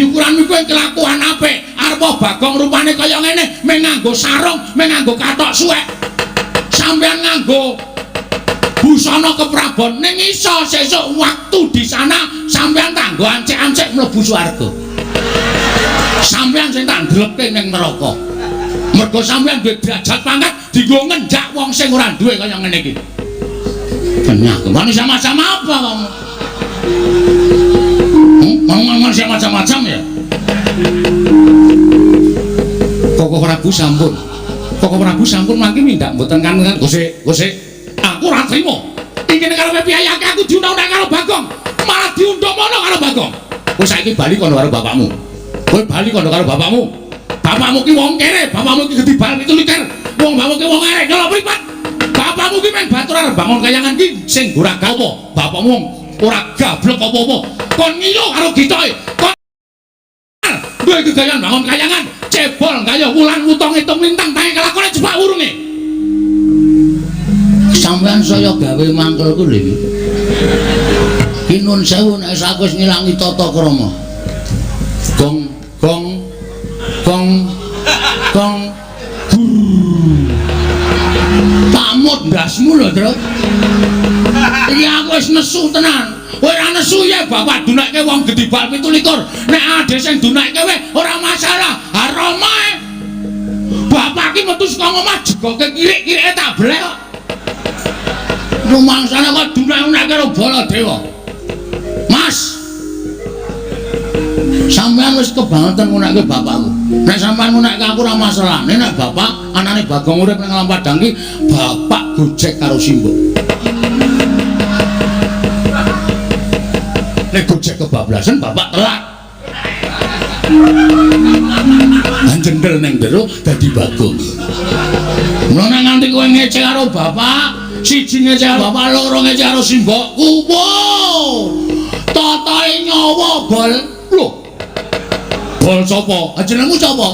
dadi ukuran kowe kelakuan apik. Arep Bagong rupane kaya ngene, mung nganggo sarung, mung nganggo kathok suwek. Sampeyan nganggo busana keprabon ning iso sesuk waktu di sana sampeyan tanggo ancik-ancik mlebu swarga. Sampeyan sing tak ndlepke ning neraka. Mergo sampeyan duwe derajat pangkat dienggo ngenjak wong sing ora duwe kaya ngene iki. Kenyah, manusia macam apa kamu? Manusia macam-macam ya? Koko Prabu sampun. Koko Prabu sampun mangke mindak mboten kangen Gosek, Gosek. Aku ora trimo. Iki nek karepe piyayake aku diundang-undang karo Bagong, malah diundang mono karo Bagong. Kowe saiki bali kono karo bapakmu. Kowe bali kono karo bapakmu. Bapakmu ki wong kere, bapakmu ki gedhi bal 27. Wong bapakmu ki wong arek nyolok mripat. Bapakmu ki meng batur arep bangun kayangan ki sing ora apa. Bapakmu ora gablek apa-apa. Kon ngiyo karo gitoke. Kon duwe gegayan bangun kayangan, cebol kaya wulan wutong hitung lintang tangi kelakone jebak wurunge. Sampeyan saya gawe mangkelku lho iki. Ki nun sewu nek aku wis ngilangi tata krama. Gong gong gong gong gur. Tamut ndasmu lho, Truk. Iki aku wis nesu tenan. Kowe ora nesu ya bapak dunekke wong gedhi bal 27. Nek ade sing dunekke wae ora masalah. Haromae. Bapak ki metu saka omah jegoke kirik-kirike tak blek kok. Rumangsane kok dunek-dunekke karo Baladewa. Mas. Sampeyan wis kebangetan ngunekke bapakku. Nek sampeyan ngunekke aku ora masalah. Nek bapak anane Bagong urip ning alam padang ki bapak gojek karo simbok. Nek gojek kebablasan bapak telat. Jendel ning jero dadi Bagong. Mula nek nganti kowe ngece karo bapak, siji ngece karo bapak, loro ngece karo simbokku. Wow. Totoe nyawa bol. Lho. Bol sapa? Jenengmu sapa?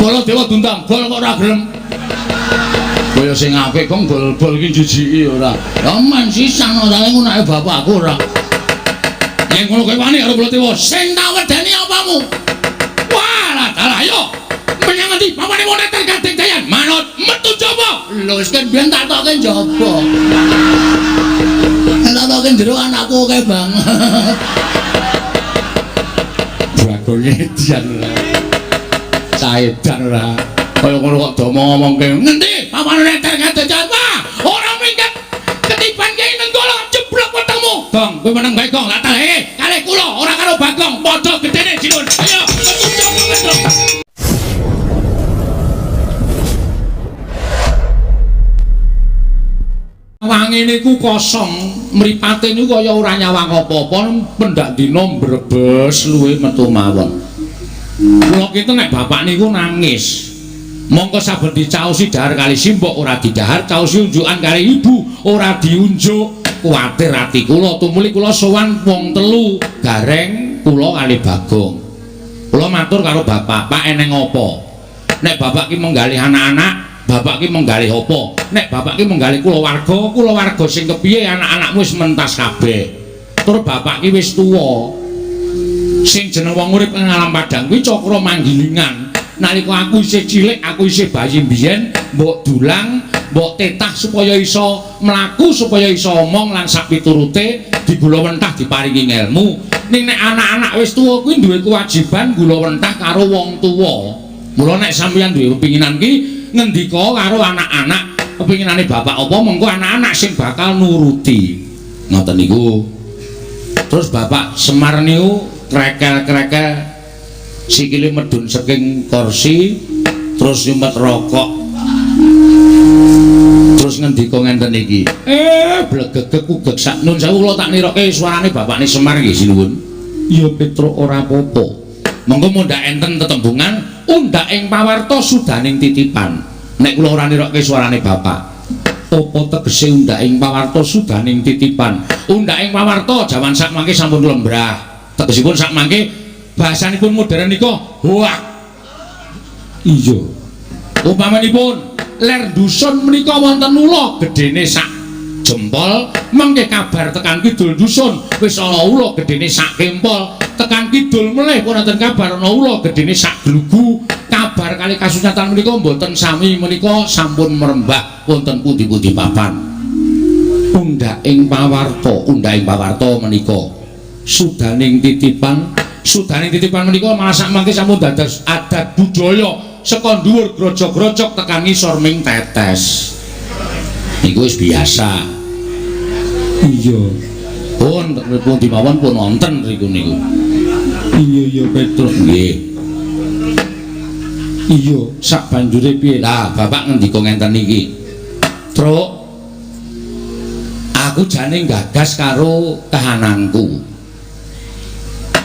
Baladewa diundang, bol kok ora gelem. Kaya sing apik kok bol-bol iki jijiki ora. Ya men sisan ora ngunake bapakku ora. Yen ngono kowe wani karo Baladewa, sing tak wedeni apamu? Wah, dalah ayo. Menyang ngendi? Papane wong neter Gading Dayan. Manut metu jaba. Lho wis kan biyen tak tokke njaba. Tak tokke jero anakku akeh banget. Bagonge edian ora. Caedan ora. Kaya ngono kok do omong-omongke. Ngendi? Papane neter Gading Dayan. Wah, ora minggat. Ketiban Kyai Nenggala jeblok wetengmu. Gong, kowe meneng bae gong. Tak talehe kalih kula ora karo Bagong. Padha gedene Jinun. Ayo, metu jaba metu. Wangi niku kosong, mripate niku kaya ora nyawang apa-apa, pendak dina mbrebes luwe metu mawon. Kula kinten nek bapak niku nangis. Mongko saben dicaosi dahar kali simbok ora didahar, caosi unjukan kali ibu ora diunjuk. Kuwatir ati kula tumuli kula sowan wong telu, Gareng, kula kali Bagong. Kula matur karo bapak, "Pak eneng apa?" Nek bapak ki menggalih anak-anak, bapak ki menggalih apa? Nek bapak ki menggalih kulawarga, kulawarga sing kepiye anak-anakmu wis mentas kabeh. Tur bapak ki wis tuwa. Sing jeneng wong urip ing alam padang kuwi cakra manggilingan. Nalika aku isih cilik, aku isih bayi mbiyen, mbok dulang, mbok tetah supaya iso mlaku, supaya iso omong lan sapiturute digula wentah diparingi ngelmu. Ning nek anak-anak wis tuwa kuwi duwe kewajiban gula wentah karo wong tuwa. Mula nek sampeyan duwe pepinginan ki ngendika karo anak-anak, kepinginane bapak apa mengko anak-anak sing bakal nuruti. Ngoten niku. Terus bapak Semar niku krekel-krekel sikile medhun saking kursi terus nyumet rokok. Terus ngendika ngenten iki. Blegegeg ugeg sak nun sewu kula tak niroke suarane bapakne Semar nggih sinuwun. Ya Petruk ora apa-apa. Monggo mundhak enten tetembungan undhak ing pawarta sudaning titipan. Nek kula ora nirokke suarane bapak. Apa tegese undhak ing pawarta sudaning titipan? Undhak ing pawarta jaman sakmangke sampun lembrah. Tegesipun sakmangke bahasanipun modern nika hoak. Iya. Upamanipun ler dusun menika wonten ula gedene sak jempol. Mengke kabar tekan kidul dusun wis ana ula gedene sak kempol. Tekan kidul melih pun wonten kabar ana ula gedene sak glugu. Kabar kali kasunyatan menika mboten sami menika sampun merembah wonten pundi-pundi papan. Undhaking pawarta, undhaking pawarta menika sudaning titipan, sudaning titipan menika malah sakmangke sampun dados adat budaya saka dhuwur grojog-grojog tekan ngisor ming tetes. Niku wis biasa. Iya. Pun pundi mawon pun wonten riku niku. Iya iya Petruk. Nggih. Iya, sak banjure piye? Lah, bapak ngendika ngenten iki. Truk, aku jane gagas karo kahananku.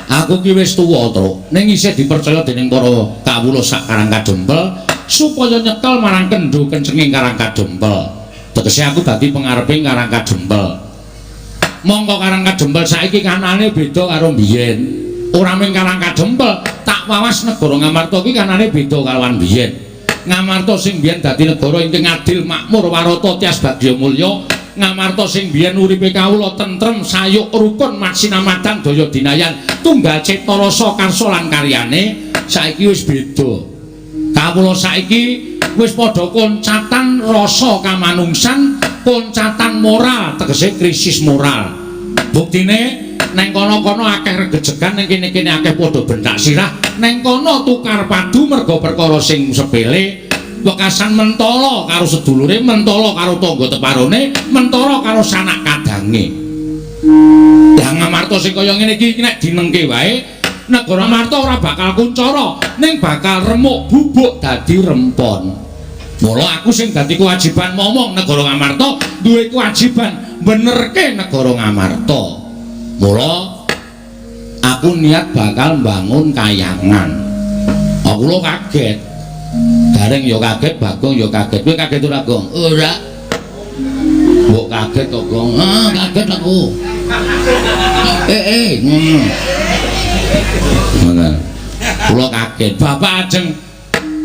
Aku ki wis tuwa, Truk. Ning isih dipercaya dening para kawula sak Karang Kadempel supaya nyekel marang kendho kencenging Karang Kadempel. Tegese aku dadi pengareping Karang Kadempel. Mongko Karang Kadempel saiki kanane beda karo biyen. Ora mung Karang Kadempel, tak wawas negara Ngamarta ki kanane beda kalawan biyen. Ngamarta sing biyen dadi negara ingkang adil, makmur, warata, tias bagya mulya. Ngamarta sing biyen uripe kawula tentrem, sayuk, rukun, masinamadan, daya dinayan, tunggal cipta rasa karsa lan karyane, saiki wis beda. Kawula saiki wis padha koncatan rasa kamanungsan, koncatan moral, tegese krisis moral. Buktine neng kono-kono akeh regejegan, neng kene-kene akeh padha bentak sirah, neng kono tukar padu merga perkara sing sepele, wekasan mentala karo sedulure, mentala karo tangga teparone, mentala karo sanak kadange. Lah Ngamarta sing kaya ngene iki nek dinengke wae, negara Ngamarta ora bakal kuncara, ning bakal remuk bubuk dadi rempon. Mula aku sing dadi kewajiban momong negara Ngamarta duwe kewajiban benerke negara Ngamarta. Mula aku niat bakal mbangun kayangan. Aku lho kaget. Gareng ya kaget, Bagong ya kaget. Kowe kaget ora, Gong? Ora. Mbok kaget kok, Gong? Ah, kaget aku. Ngono. Ngono. Kula kaget. Bapak ajeng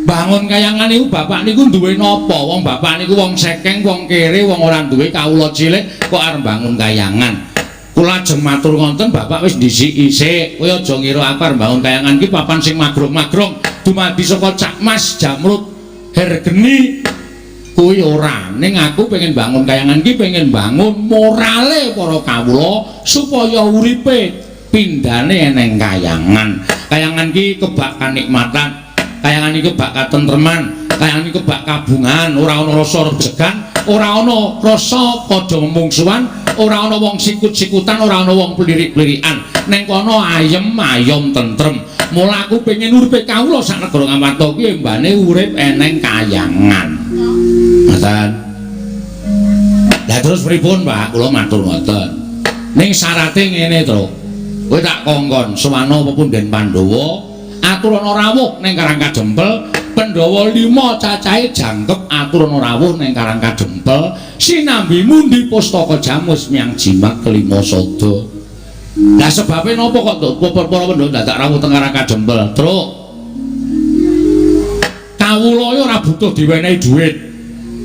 bangun kayangan niku, bapak niku duwe napa? Wong bapak niku wong sekeng, wong kere, wong ora duwe, kawula cilik kok arep bangun kayangan. Kula ajeng matur ngonten, bapak wis ndhisiki sik. Kowe aja ngira aku arep bangun kayangan iki papan sing magrong-magrong dumadi saka Cak Mas, Jamrut, Hergeni kuwi ora. Ning aku pengen bangun kayangan iki pengen bangun morale para kawula supaya uripe pindhane eneng kayangan. Kayangan iki kebak kanikmatan, kayangan iki kebak katentreman, kayangan iki kebak kabungan, ora ana rasa rejegan, ora ana rasa padha memungsuhan, ora ana wong sikut-sikutan, ora ana wong plirik-plirikan. Neng kono ayem ayom tentrem. Mula aku pengen uripe kawula sak negara Ngamarta kuwi embane urip eneng kayangan. Ngoten. Lah terus pripun, Pak? Kula matur ngoten. Ning syarate ngene, Truk. Kowe tak kongkon sowana pepunden Pandhawa, aturana rawuh ning Karang Kadempel, Pandhawa 5 cacahe jangkep aturana rawuh ning Karang Kadempel, sinambi mundi pustaka jamus miang jimat kelima sada. Lah sebabe napa kok para Pandhawa dadak rawuh teng Karang Kadempel, Truk? Kawula iki ora butuh diwenehi dhuwit.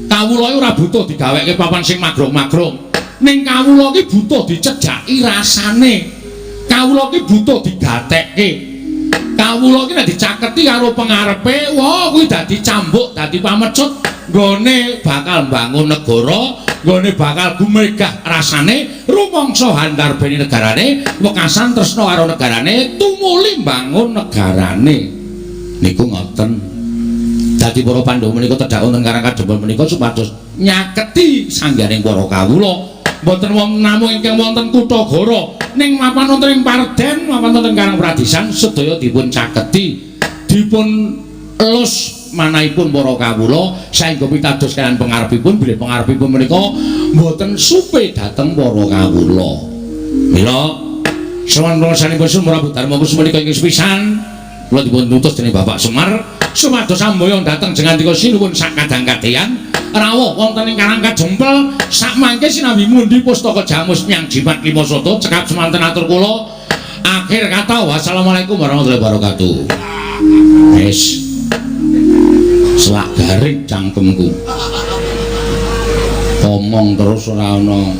Kawula iki ora butuh digaweke papan sing magrong-magrong. Ning kawula iki butuh dicejaki rasane. Kawula iki butuh digatekke. Kawula iki nek dicaketi karo pengarepe, wah kuwi dadi cambuk, dadi pamecut, nggone bakal mbangun negara, nggone bakal gumegah rasane, rumangsa handarbeni negarane, wekasan tresna karo negarane, tumuli mbangun negarane. Niku ngoten. Dadi para Pandhawa menika tedhak wonten Karang Kadempel menika supados nyaketi sangganing para kawula. Mboten wonten namung ingkang wonten Kutagara, ning mapan wonten ing Parden, mapan wonten Karang Pradisan sedaya dipun caketi, dipun elus manahipun para kawula saengga pitados kaliyan pengarepipun, bilih pengarepipun menika mboten supe dhateng para kawula. Mila sowan kula sanipun Prabu Darma Kusuma menika ingkang sepisan kula dipun utus dening Bapak Semar supados samboyong dhateng jengandika sinuwun sakadang-kadeyan rawuh wonten ing Karang Kadempel sakmangke sinambi mundi pustaka jamus miang jimat lima sada. Cekap semanten atur kula. Akhir kata, wassalamualaikum warahmatullahi wabarakatuh. Wis selak garing cangkemku. Omong terus ora ana.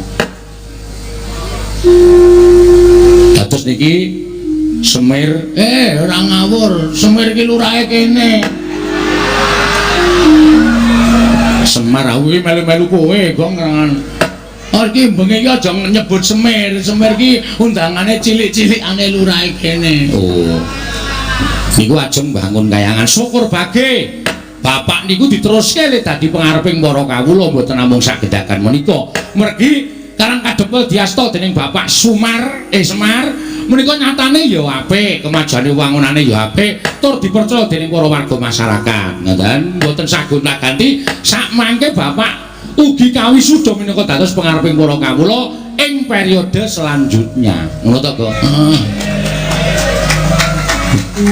Dados niki Semir, ora ngawur, Semir iki lurahe kene. Semar aku iki melu-melu kowe, Gong. Oh iki bengi iki aja nyebut Semir. Semir iki undangane cilik-cilikane lurahe kene. Oh. Niku ajeng bangun kayangan, syukur bage. Bapak niku diteruske le dadi pengareping para kawula mboten namung sagedagan menika. Mergi Karang Kadempel diasta dening Bapak Sumar, Semar menika nyatane ya apik, kemajuane wangunane ya apik, tur dipercaya dening para warga masyarakat. Ngoten, mboten sagonta-ganti sakmangke Bapak ugi kawisuda minangka dados pengareping para kawula ing periode selanjutnya. Ngono to, Gong? Heeh.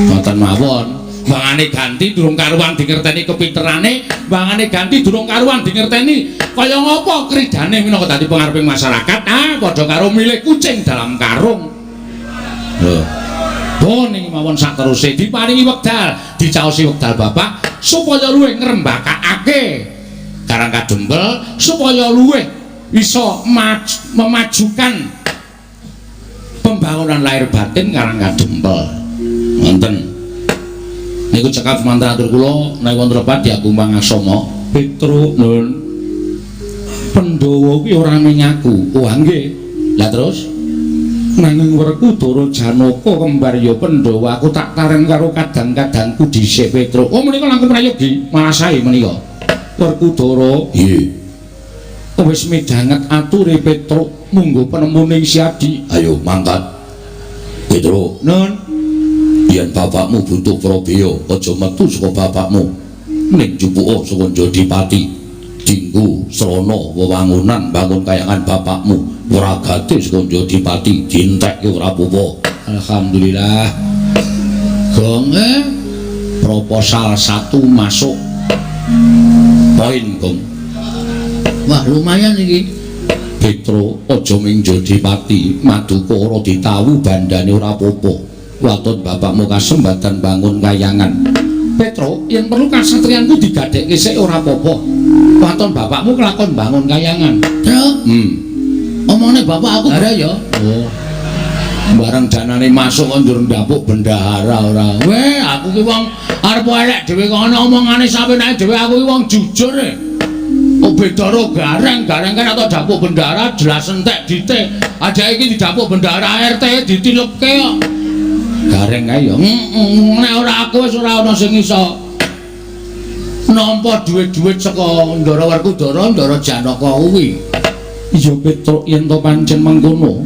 Ngoten mawon. Bangane ganti durung karuan dingerteni kepinterane, bangane ganti durung karuan dingerteni kaya ngapa kridane minangka dadi pengareping masyarakat. Ah, padha karo milih kucing dalam karung. Lho. Pun ing mawon sateruse diparingi wekdal, dicaosi wekdal Bapak supaya luwih ngrembakakake Karang Kadempel, supaya luwih iso memajukan pembangunan lahir batin Karang Kadempel. Ngoten. Niku cekap semanten atur kula nek wonten lepat diagung pangasama. Petruk nun. Pandhawa kuwi ora mung aku. Oh nggih. Lah terus nanging Werkudara Janaka kembar ya Pandhawa aku tak taren karo kadang-kadangku dhisik Petruk. Oh menika langkung prayogi malah sae menika. Werkudara nggih. Wis midhanget ature Petruk munggo penemune Siadi. Ayo mangkat. Petruk nun. Yen bapakmu butuh prabeya, aja metu saka bapakmu. Ning jupuka saka Jodipati. Dinggo srana wewangunan bangun kayangan bapakmu. Wragate saka Jodipati dientekke ora apa-apa. Alhamdulillah. Gong proposal 1 masuk. Poin, Gong. Wah, lumayan iki. Petruk aja ming Jodipati, maduka ora ditawu bandane ora apa-apa. Waton bapakmu kasembatan bangun kayangan. Petruk, yen perlu kasatriyanku digadhekke sik ora apa-apa. Waton bapakmu kelakon bangun kayangan. Truk. Omongane bapak aku bara ya. Oh. Bareng danane masuk kok njur ndapuk bendahara ora. Weh, aku ki wong arep elek dhewe kok ana omongane sapenake dhewe, aku ki wong jujur e. Kok beda karo gareng, gareng kan atau dapuk bendahara jelas entek dite. Aja iki didapuk bendahara RT ditilepke kok. Gareng kae ya. Nek ora aku wis ora ana sing iso nampa dhuwit-dhuwit saka Ndara Werkudara, Ndara Janaka kuwi. Iya Petruk, yen to pancen mengkono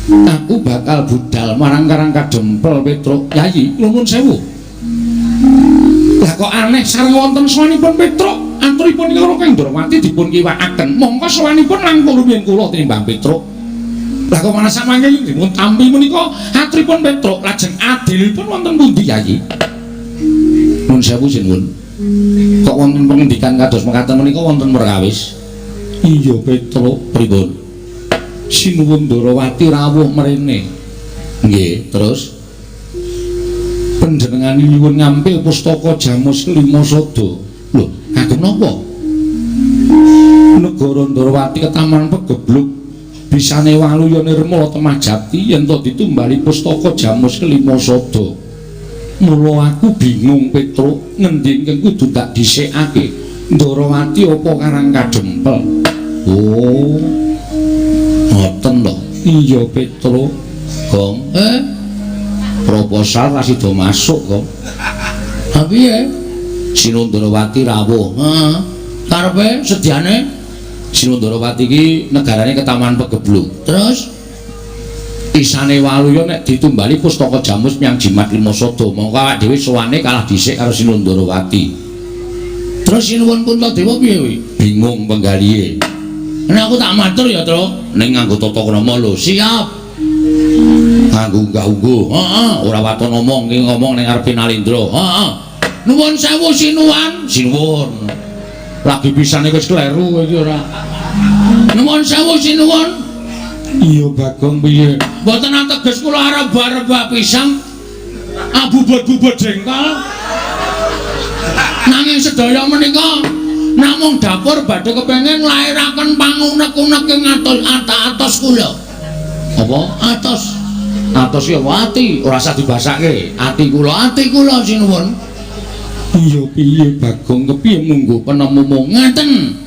aku bakal budal marang Karang Kadempel Petruk. Yayi, nuwun sewu. Lah kok aneh sareng wonten sowanipun Petruk, aturipun karo Kang Ndrawati dipun kiwakaken. Mongko sowanipun langkung rumiyin kula tinimbang Petruk. Lah kok malah samangke dipun tampi menika aturipun Petruk lajeng adilipun wonten pundi Yayi? Nuwun sewu sinuwun. Kok wonten pengendikan kados mekaten menika wonten perkawis? Iya Petruk, pripun? Sinuwun Ndrawati rawuh mrene. Nggih, terus panjenengan nyuwun ngampil pustaka Jamus Lima Sada. Lho, kagem napa? Negara Ndrawati ketaman pegebluk bisane waluya nirmala temah jati yen to ditumbali pustaka Jamus Lima Sada. Mula aku bingung Petruk, ngendi ingkang kudu tak dhisikake? Ndrawati apa Karang Kadempel? Oh. Ngoten lho. Iya Petruk. Gong, proposal ra sida masuk, Gong. Ha piye? Sinundrawati rawuh. Heeh. Karepe sediane Sinundrawati iki negarane ketaman pegebluk. Terus isane waluya nek ditumbali pustaka Jamus menyang Jimat Lima Sada, mongko awak dhewe sowane kalah dhisik karo Sinundrawati. Terus Sinuwun Puntadewa piye kuwi? Bingung penggalihe. Nek aku tak matur ya, Truk. Ning nganggo tata krama lho. Siap. Nganggo unggah-ungguh. Heeh, ora waton ngomong, iki ngomong ning ngarepe Nalindra. Heeh. Nuwun sewu sinuwan. Sinuwun. Lagi pisane wis kleru kowe iki ora. Nuwun sewu sinuwun. Iya Bagong piye? Mboten ateges kula arep rebah-rebah pisang, abubut-bubut jengkol. Nanging sedaya menika Namung dapur badhe kepengin nglairaken pangunek-unek ing atos kula. Apa? Atos. Atos ya ati, ora usah dibasake. Ati kula sinuwun. Iya piye Bagong, kepiye munggo penemumu ngeten.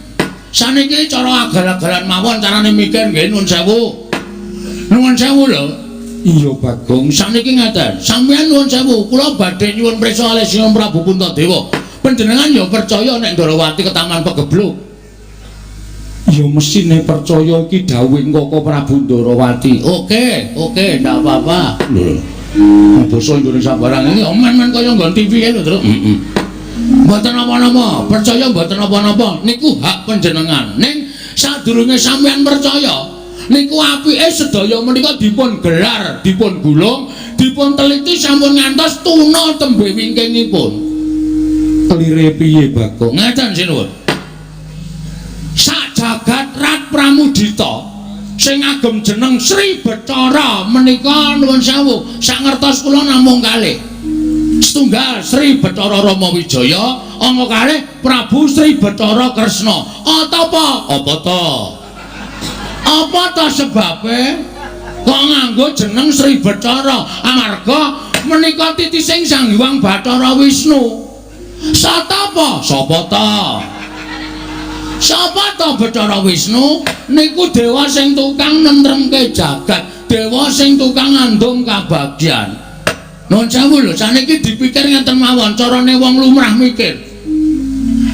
Saniki cara agal-agalan mawon carane mikir nggih nuwun sewu. Nuwun sewu lho. Iya Bagong, saniki ngeten. Sampeyan nuwun sewu, kula badhe nyuwun prisa kalih Sinuwun Prabu Puntadewa. Panjenengan ya percaya nek Ndorowati ketaman pegebluk? Ya mesine percaya iki dawuhing Koko Prabu Ndorowati. Oke, oke, ndak apa-apa. Lho. Basa Indonesia barang iki men-men kaya nggon TV lho, Truk. Heeh. Mboten napa-napa, percaya mboten napa-napa, niku hak panjenengan. Ning sadurunge sampeyan percaya, niku apike sedaya menika dipun gelar, dipun gulung, dipun teliti sampun ngantos tuna tembe wingkingipun. Kelire piye Bagong? Ngeten sinuwun. Sak jagat Rat Pramudita sing ngagem jeneng Sri Bathara menika nuwun sewu, sak ngertos kula namung kalih. Setunggal Sri Bathara Rama Wijaya, angka kalih Prabu Sri Bathara Kresna. Atapa? Apa ta? Apa ta sebabe kok nganggo jeneng Sri Bathara? Amarga menika titising Sang Hyang Bathara Wisnu. Satapa? Sapa ta? Sapa ta Bathara Wisnu? Niku dewa sing tukang nentremke jagat, dewa sing tukang ngandung kabagyan. Nuwun sewu lho, saniki dipikir ngeten mawon, carane wong lumrah mikir.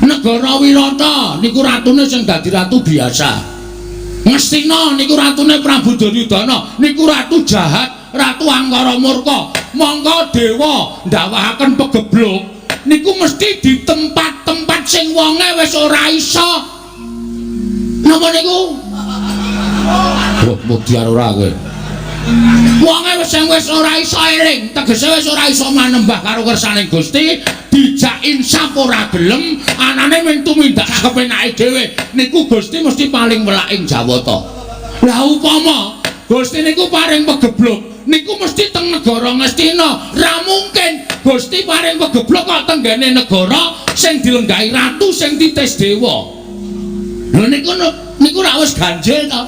Negara Wirata niku ratune sing dadi ratu biasa. Ngastina niku ratune Prabu Duryudana, niku ratu jahat, ratu angkara murka. Mongko dewa ndawahaken pegebluk niku mesti di tempat-tempat sing wonge wis ora iso. Napa niku? Wah, mudyar ora kowe. Wonge wis sing wis ora iso eling, tegese wis ora iso manembah karo kersane Gusti, dijak insaf ora gelem, anane mung tumindak kepenake dhewe. Niku Gusti mesti paling welak ing Jawata. Lah upama Gusti niku paring pegebluk, niku mesti teng negara Ngastina. Ra mungkin Gusti paring pegebluk kok tenggene negara sing dilenggahi ratu sing titis dewa. Lho niku niku rak wis ganjil to.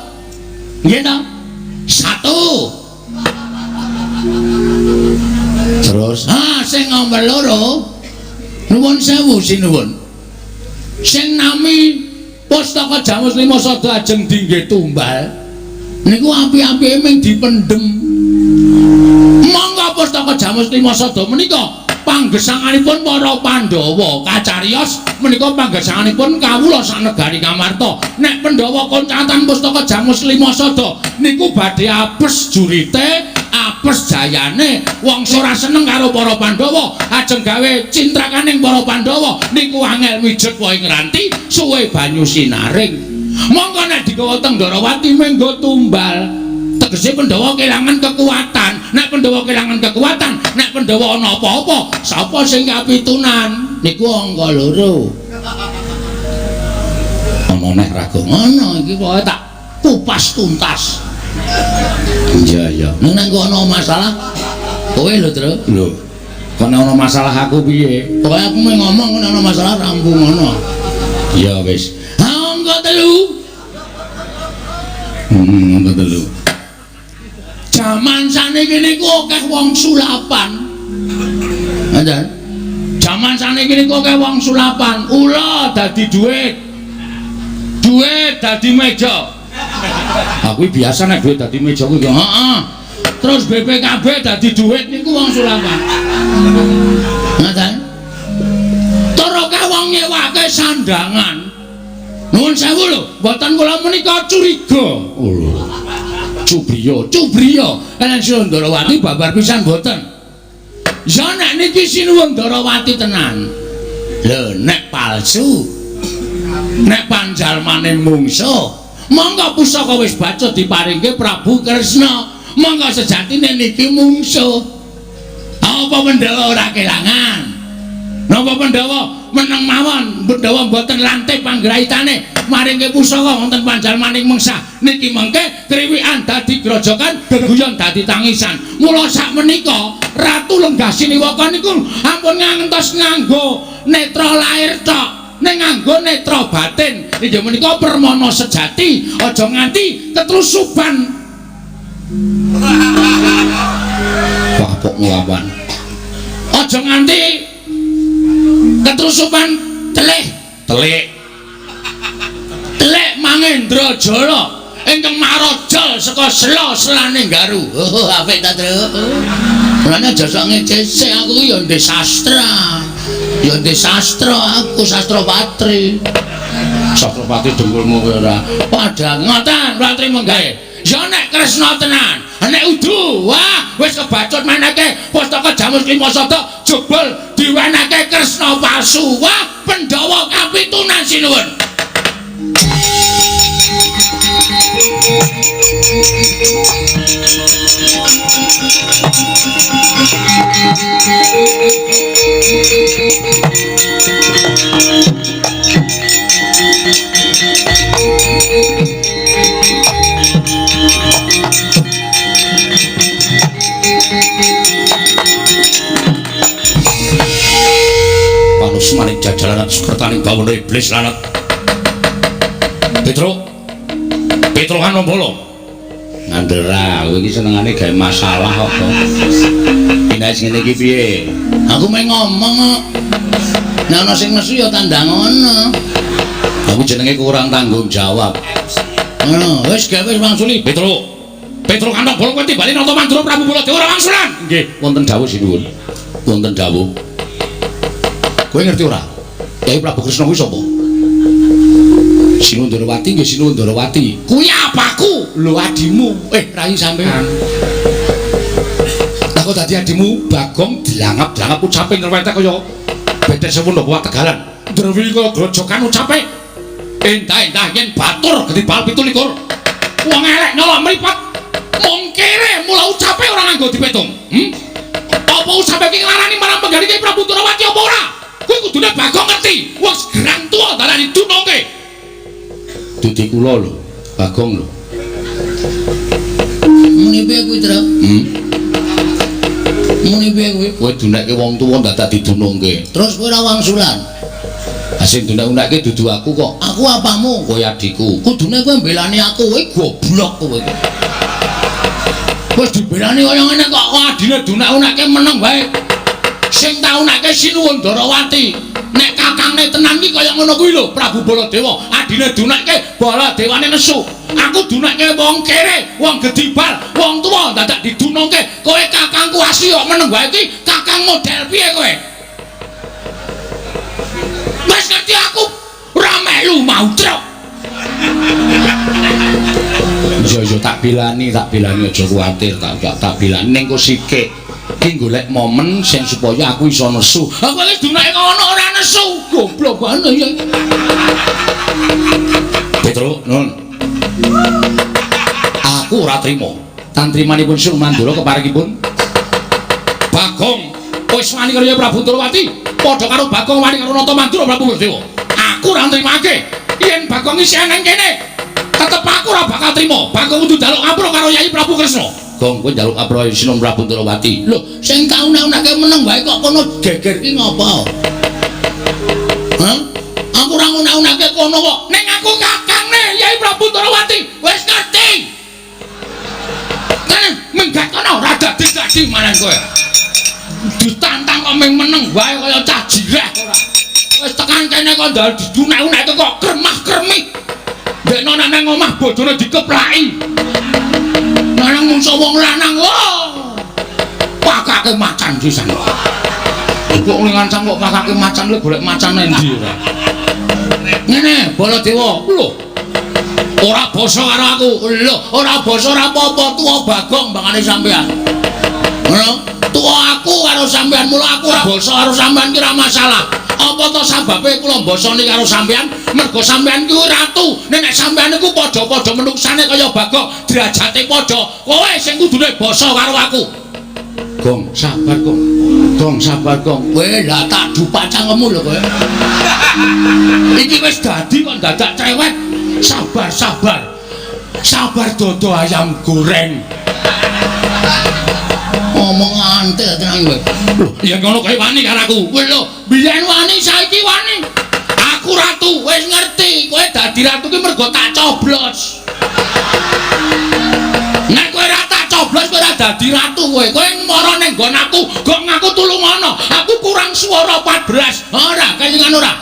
Nggih to? Satu. Terus sing nomor loro nuwun sewu sinuwun. Sing nami Pustaka Jamus Lima Sada ajeng dingge tumbal niku api-apike mung dipendhem. Monggo Pustaka Jamus Lima Sada menika panggesanganipun para Pandhawa kacariyos menika panggesanganipun kawula sanegari Ngamarta. Nek Pandhawa koncatan Pustaka Jamus Lima Sada niku badhe apes jurite, apes jayane. Wong ora seneng karo para Pandhawa ajeng gawe cintrakaning para Pandhawa niku angel mijet wae ngranti suwe banyu sinaring. Monggo nek digawa teng Ndorowati menggo tumbal. Tegese Pandhawa kelangan kekuatan. Nek Pandhawa kelangan kekuatan, nek Pandhawa ana apa-apa, sapa sing kapitunan? Niku angka loro. Ana neh Ragung. Ana iki pokoke tak kupas tuntas. Iya iya. Nek kok ana masalah kowe lho, Tru. Lho. Kok nek ana masalah aku piye? Pokoke aku mung ngomong nek ana masalah rampung ngono. Ya wis. Ha angka telu. Angka telu. Jaman saniki niku akeh wong sulapan. Ngoten. Jaman saniki niku akeh wong sulapan. Ula dadi dhuwit. Dhuwit dadi meja. Aku biasa nek dhuwit dadi meja kuwi. Heeh. Terus BPKB dadi dhuwit niku wong sulapan. Ngoten. Tur akeh wong nyewake sandangan. Nuwun sewu lho, mboten kula menika curiga. Oh. Cubriya, cubriya. Kaliyan Sinuwun Ndorowati babar pisan mboten. Ya nek niki Sinuwun Ndorowati tenan. Lho nek palsu. Nek panjalmane mungsuh, monggo pusaka wis bacut diparingke Prabu Kresna. Monggo sejatine niki mungsuh. Apa Pandhawa ora kelangan? Napa Pandhawa meneng mawon, Pandhawa mboten lantip panggraitane maringke pusaka wonten panjalmaning mengsah. Niki mengke kriwikan dadi grojokan, geguyon dadi tangisan. Mula sakmenika Ratu Lenggah Siniwaka niku ampun ngantos nganggo netra lair tok. Ning nganggo netra batin. Inggih menika permana sejati, aja nganti ketrusuban. Kapok nglawan. Aja nganti ketrusuban telih. Telik. Telik Mangendra Jala ingkang maraja saka sela-selane Garu. Oh, apik ta, Truk. Mulane aja sok ngecese aku ya ndek sastra. Ya ndek sastra aku, sastra patri. Sastra patri dengkulmu kowe ora. Padha ngoten Ratri menggae. Ya nek Kresna tenan, nek udu, wah wis kebacut meneke pustaka Jamus Lima Sada jebul diwenehke Kresna palsu. Wah, Pandhawa kapitunan sinuwun. Panus maning jajalan sukertaning bawana iblis lanat. Petro Petro Kanombolo ngandel ra kowe iki senengane gawe masalah kok. Nek ngene iki piye? Aku meh ngomong kok. Nek ana sing nesu ya tandang ngono. Aku jenenge kurang tanggung jawab. Ngono, wis gawe wis wangsuli. Petro Petro Kanombolo kowe timbali nata Mandura Prabu Baladewa ora wangsulan. Nggih, wonten dawuh sinuwun. Wonten dawuh. Kowe ngerti ora? Kyai Prabu Kresna kuwi sapa? Sinuwun Ndorowati nggih Sinuwun Ndorowati. Kuwi apaku? Lho adimu. Rai sampean. Lah kok dadi adimu Bagong dilangap-dilangap ucape nrewete kaya bedes sewu napa Tegalan. Ndrewi kaya grojokan ucape. Endah-endah yen batur gedhi bal 27. Wong elek nyolok mripat. Mung kere mula ucape ora nganggo dipetung. Apa ucape iki nglarani marang penggali Kyai Prabu Ndorowati apa ora? Kuwi kudune Bagong ngerti. Wong gerang tuwa dalane dunungke. Dadi kula lho, Bagong lho. Muni piye kuwi, Truk? Muni piye kuwi? Kowe dunekke wong tuwa dadak didunungke. Terus kowe ora wangsulan. Ha sing dunek-unekke dudu aku kok. Aku apamu? Kowe adikku. Kudune kowe mbelani aku, kowe goblok kowe iki. Wis dibelani kaya ngene kok kok adine dunek-unekke meneng wae. Sing taunekke Sinuwun Ndorowati. Nek kakangne tenan iki kaya ngono kuwi lho, Prabu Baladewa. Adine dunekke Baladewane nesu. Aku dunekke wong kere, wong gedibal, wong tuwa dadak didunungke. Kowe kakangku asli kok meneng wae iki, kakang model piye kowe? Wis ngerti aku ora melu mau, Truk. Iya iya tak bilani aja kuwatir, tak bilani ning kok sikik. Iki golek momen sing supaya aku iso nesu. Aku wis dunake ngono ora nesu. Goblok banget ya. Petro, nun. Aku ora trima. Tantrimanipun Sun Mandura keparengipun Bagong wis wani karo Prabu Ndorowati, padha karo Bagong wani karo Nata Mandura Prabu Baladewa. Aku ora nrimake. Yen Bagong isih nang kene, tetep aku ora bakal trima. Bagong kudu njaluk ngapura karo Yai Prabu Kresna. Gong kowe njaluk ngapura Sinuwun Prabu Ndorowati. Lho, sing tau nek-uneke meneng wae kok kono geger ki ngopo? Hah? Aku ora ngunek-uneke kono kok. Ning aku kakangne Yai Prabu Ndorowati. Wis ngerti. Kene minggat kono ora dadi-dadi malah kowe. Ditantang kok ming meneng wae kaya cah jireh ora. Wis tekan kene kok ndal didunek-uneke kok kremah-kremih. Ndekno nek nang omah bojone dikeplaki. Lanang mungso wong lanang. Wah. Pakake macan sisan. Kok ngancam kok pakake macan lho golek macan endi ora. Ngene, Baladewa. Lho. Ora basa karo aku. Lho, ora basa ora apa-apa tuwa Bagong mbangane sampean. Ngono, tuwa aku karo sampean mula aku ora basa karo sampean ki ora masalah. Apa to sababe kula mbasani karo sampean? Mergo sampean kuwi ratu. Nek sampean niku padha-padha menuksane kaya Bagong, derajate padha. Kowe sing kudune basa karo aku. Gong, sabar, Gong. Gong, sabar, Gong. Kowe lah tak dupak cangkemmu lho kowe. Iki wis dadi kok dadak cewek. Sabar, sabar. Sabar dodo ayam goreng. Ngomong antel tenan kowe. Lho, yen ngono kowe wani karo aku. Lho, biyen wani saiki wani. Aku ratu, wis ngerti kowe dadi ratu ki mergo tak coblos. Nek kowe ora tak coblos kowe ora dadi ratu kowe. Kowe mara ning nggon aku, gong aku tulungono. Aku kurang swara 14. Ora kelingan ora.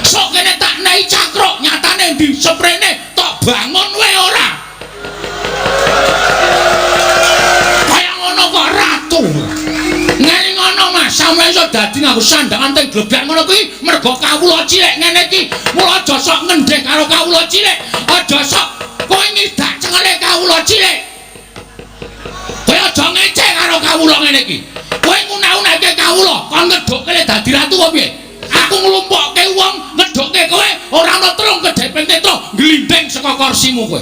Sok kene tak nei cakruk, nyatane ndi seprene tok bangun wae ora. Kaya ngono kok ratu. Ngene ngono Mas, sampe iso dadi nganggo sandangan teng glebyak ngono kuwi mergo kawula cilik ngene iki. Mula aja sok ngendheh karo kawula cilik, aja sok kowe ngidak cengele kawula cilik. Kowe aja ngece karo kawula ngene iki. Kowe ngunak-unake kawula, kon ngedhukke dadi ratu apa piye? Aku nglumpukke wong ngedhukke kowe ora ana telung kedheping netra glindhing saka kursimu kowe.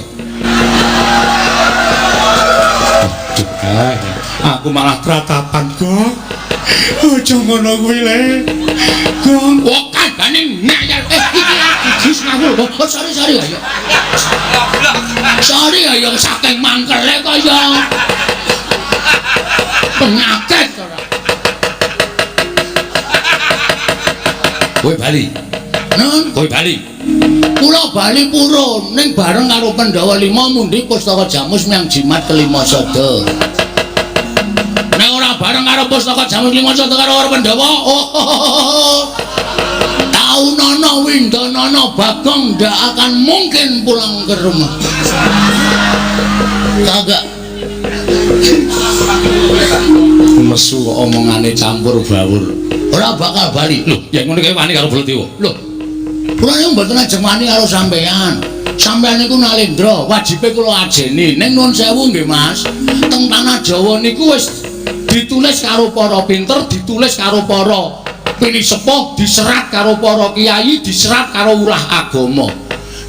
Aku malah tratapan, Gong. Aja ngono kuwi le. Gong, kok kandhane ngeyel. Iki aku jis ngawur. Oh, sorry ayo. Sorry ayo saking mangkele kaya penyakit ora. Kowe bali. Nun, kowe bali. Kula bali purun ning bareng karo Pandhawa 5 mundi pustaka Jamus menyang jimat kelima sada. Nek ora bareng karo pustaka Jamus lima sada karo Pandhawa, oh. Taunono Windonono Bagong ndak akan mungkin pulang ke rumah. Kagak. Mesu kok omongane campur bawur. Ora bakal bali. Lho, yen ngono kae wani karo Baladewa. Lho. Kula niku mboten ajeng wani karo sampean. Sampean niku nalendra, wajibe kula ajeni. Ning nuwun sewu nggih, Mas. Teng tanah Jawa niku wis ditulis karo para pinter, ditulis karo para pinisepuh, diserat karo para kiai, diserat karo urah agama.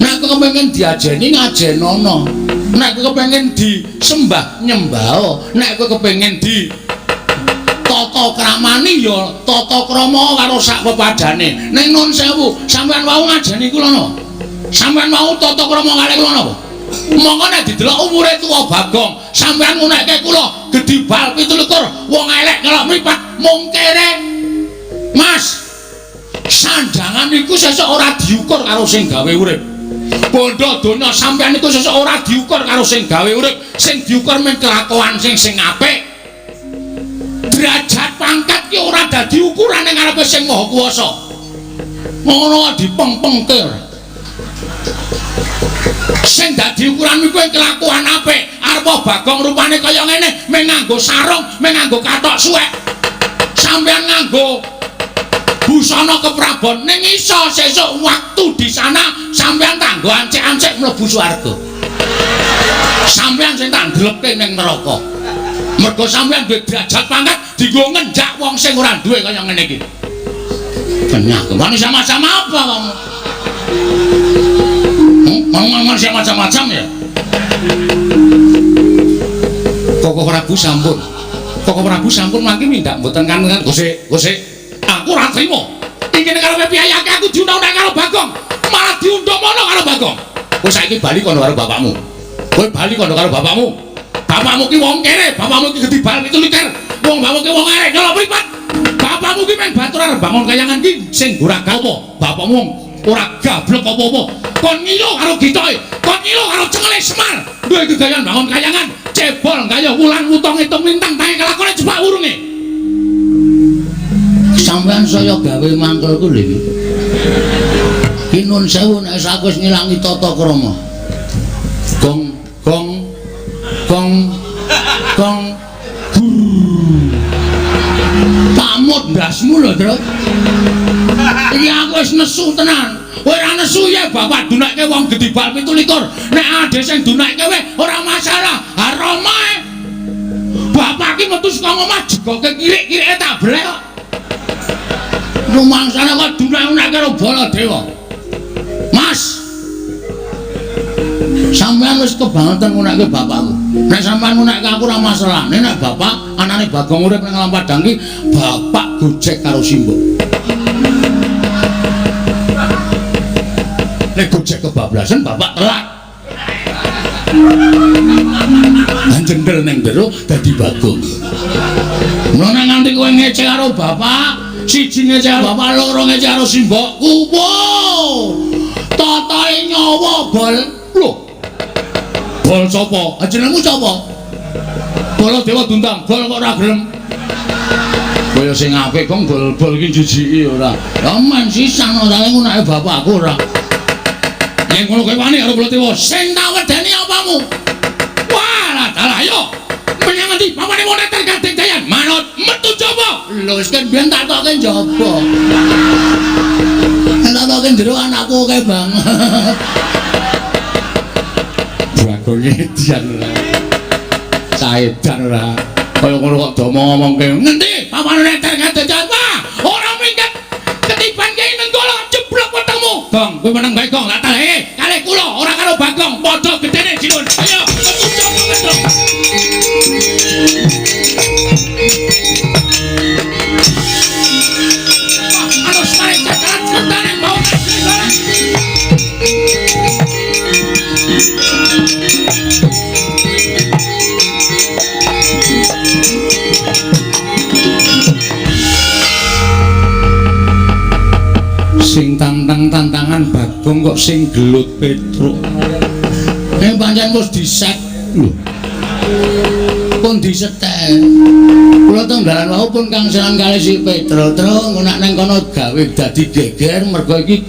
Nek kepengin diajeni ngajenono. Nek kepengin disembah nyembah. Nek kepengin di tata kramani ya tata krama karo sak pepadane. Ning nuwun sewu, sampean wau ngajeni kula napa? Sampean wau tata krama kalih kula napa? Monggo nek didelok umure tuwa Bagong, sampean ngunekke kula gedhi bal 27, wong elek nyelok mripat mung kere. Mas, sandangan iku sesuk ora diukur karo sing gawe urip. Bondo donya sampean iku sesuk ora diukur karo sing gawe urip, sing diukur mung kelakuan sing apik. Derajat pangkat ki ora dadi ukuran ning ngarepe sing Maha Kuwasa. Ngono dipengpengke. Sing dadi ukuran iku kelakuan apik. Arep Bagong rupane kaya ngene, mung nganggo sarung, mung nganggo kathok suwek. Sampeyan nganggo busana keprabon ning iso sesuk waktu di sana sampeyan tanggo ancik-ancik mlebu swarga. Sampeyan sing tak ndlepke ning neraka. Mergo sampeyan duwe derajat pangkat dienggo ngenjak wong sing ora duwe kaya ngene iki. Penyakit. Manusia macam apa kamu? Manusia macam-macam ya. Koko Prabu sampun. Koko Prabu sampun mangke mindak mboten kangen gosek, gosek. Aku ora trimo. Iki nek karo piyayake aku diundang-undang karo Bagong, malah diundang mono karo Bagong. Kowe saiki bali kono karo bapakmu. Kowe bali kono karo bapakmu. Bapakmu ki wong kere, bapakmu ki gedhi bal 27. Wong bapakmu ki wong arek nyolok mripat. Bapakmu ki meng batur arep bangun kayangan ki sing ora apa. Bapakmu ora gablek apa-apa. Kon ngilo karo gitoke, kon ngilo karo cengele Semar. Duwe gegayan bangun kayangan, cebol gaya wulan wutong hitung lintang tangi kelakone jebak wurunge. Sampeyan saya gawe mangkelku lho iki. Ki nuwun sewu nek aku wis ngilangi tata krama. Gong gong gong gong gur. Pamut ndasmu lho, Truk. Iki aku wis nesu tenan. Kowe ora nesu ya bapak dunekke wong gedhi bal 27. Nek ade sing dunekke kowe ora masalah. Haromae. Bapak ki metu saka omah jegoke kirik-kirike tak blek kok. Rumangsane kok dunek-dunekke karo Baladewa. Mas, sampeyan wis kebangetan ngunekke bapakku. Nek sampeyan ngunekke aku ora masalah. Nek bapak anane Bagong urip ning alam padang ki, bapak gojek karo simbok. Nek gojek kebablasan bapak telat. Jendel ning jero dadi Bagong. Mulane nganti kowe ngece karo bapak, siji ngece karo bapak, loro ngece karo simbokku. Wow. Pokoke nyawa bol. Lho. Bol sapa? Jenengmu sapa? Baladewa Dundang, bol kok ora gelem. Kaya sing apik kok bol-bol iki jijiki ora. Lah men sisan ora ngono bapakku ora. Yen ngono kowe wani karo Baladewa, sing tak wedeni apamu? Wah, dalah ayo. Menyang ngendi? Papane moneter Gading Jayan. Manut metu jaba. Lho wis kan biyen tak tokke njaba. Tak tokke jero anakku akeh banget. Bagong edian ora. Saedan ora. Kaya ngono kok do ngomongke. Ngendi? Papane moneter Gading Jayan. Wah, ora minggat. Ketiban Kyai Nenggala jeblok wetengmu. Gong, kowe meneng bae Gong. Tak talehe kalih kula ora karo Bagong. Padha gedene Jinun. Ayo, metu jaba Petro. Sing tantang-tantangan Bagong kok sing gelut Petruk. Nek pancen wis diset lho. Pun disetel. Kula teng dalan wau pun kangselan kalih si Petruk. Truk engko nek nang kono gawe dadi geger mergo iki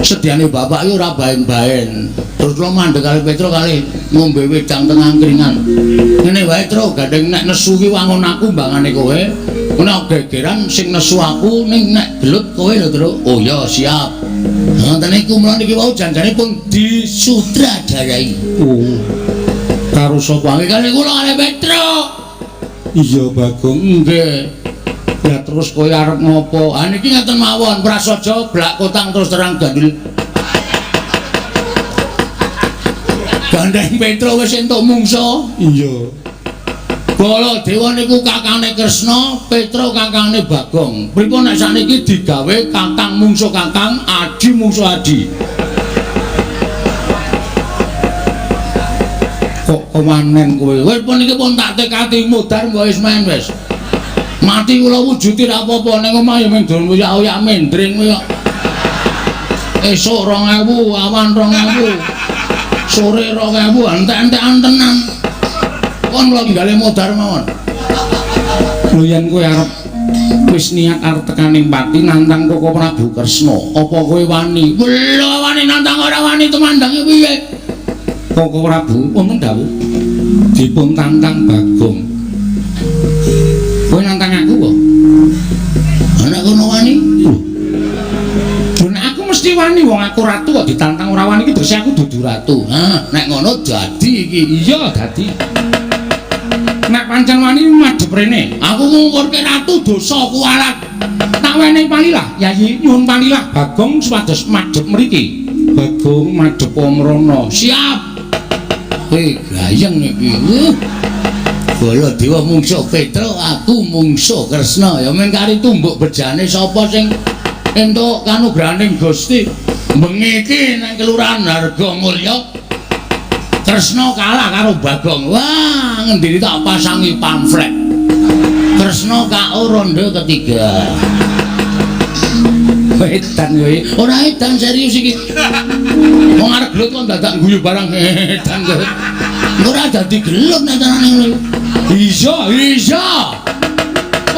sediane bapak iki ora baen-baen. Terus kula mandheg kalih Petruk kalih ngombe wedang teng angkringan. Ngene wae Truk, gandeng nek nesu ki wangun aku mbangane kowe. Nek gegeran sing nesu aku ning nek gelut kowe lho Truk. Oh ya siap. Ngoten niku mula niki wau janjane pun disutradarai. Oh. Karo sapa? Kalih kula kalih Petruk. Iya Bagong. Nggih. Ya terus kowe arep ngopo? Ah niki ngaten mawon, prasaja blak kotang terus terang gandul. Gandeng Petruk wis entuk mungsa. Iya. Baladewa niku kakane Kresna, Petruk kakane Bagong. Pripun nek sakniki digawe kakang mungsu kakang, adi mungsu adi. Kok kewanen kowe? Wis pun iki pun tak tekati mudhar mbok wis men wis. Mati kula wujuti ra apa-apa ning omah ya mung dolen oyak-oyak mendring kowe kok. Esuk 2000, awan 2000. Sore 2000, entek-entekan tenan. Kon kula tinggale modar mawon. Lho yen kowe arep wis niat arep tekaning pati nantang Koko Prabu Kresna, apa kowe wani? Lho wani nantang ora wani tumandange piye? Koko Prabu wonten dawuh dipun tantang Bagong. Kowe nantang aku kok? Ana kono wani? Lho nek aku mesti wani wong aku ratu kok ditantang ora wani iki terus aku dudu ratu. Hah, nek ngono dadi iki. Iya dadi. Nek pancen wani madhep rene. Aku ngungkurke ratu dosa kuwalat. Tak wenehi palilah, Yayi nyuwun palilah Bagong supados madhep mriki. Bagong madhep mrono. Siap. Hei, gayeng iki. Baladewa mungsuh Petruk, aku mungsuh Kresna. Ya men kari tumbuk bejane sapa sing entuk kanugrahaning Gusti. Bengi iki nang Kelurahan Hargomulya Kresna kalah karo Bagong. Wah, ngendini tak pasangi pamflet. Kresna KO ronde ketiga. Edan kowe. Ora edan serius iki. Wong arep gelut kok dadak guyu barang edan kowe. Ora dadi gelut nek carane ngono. Iya, iya.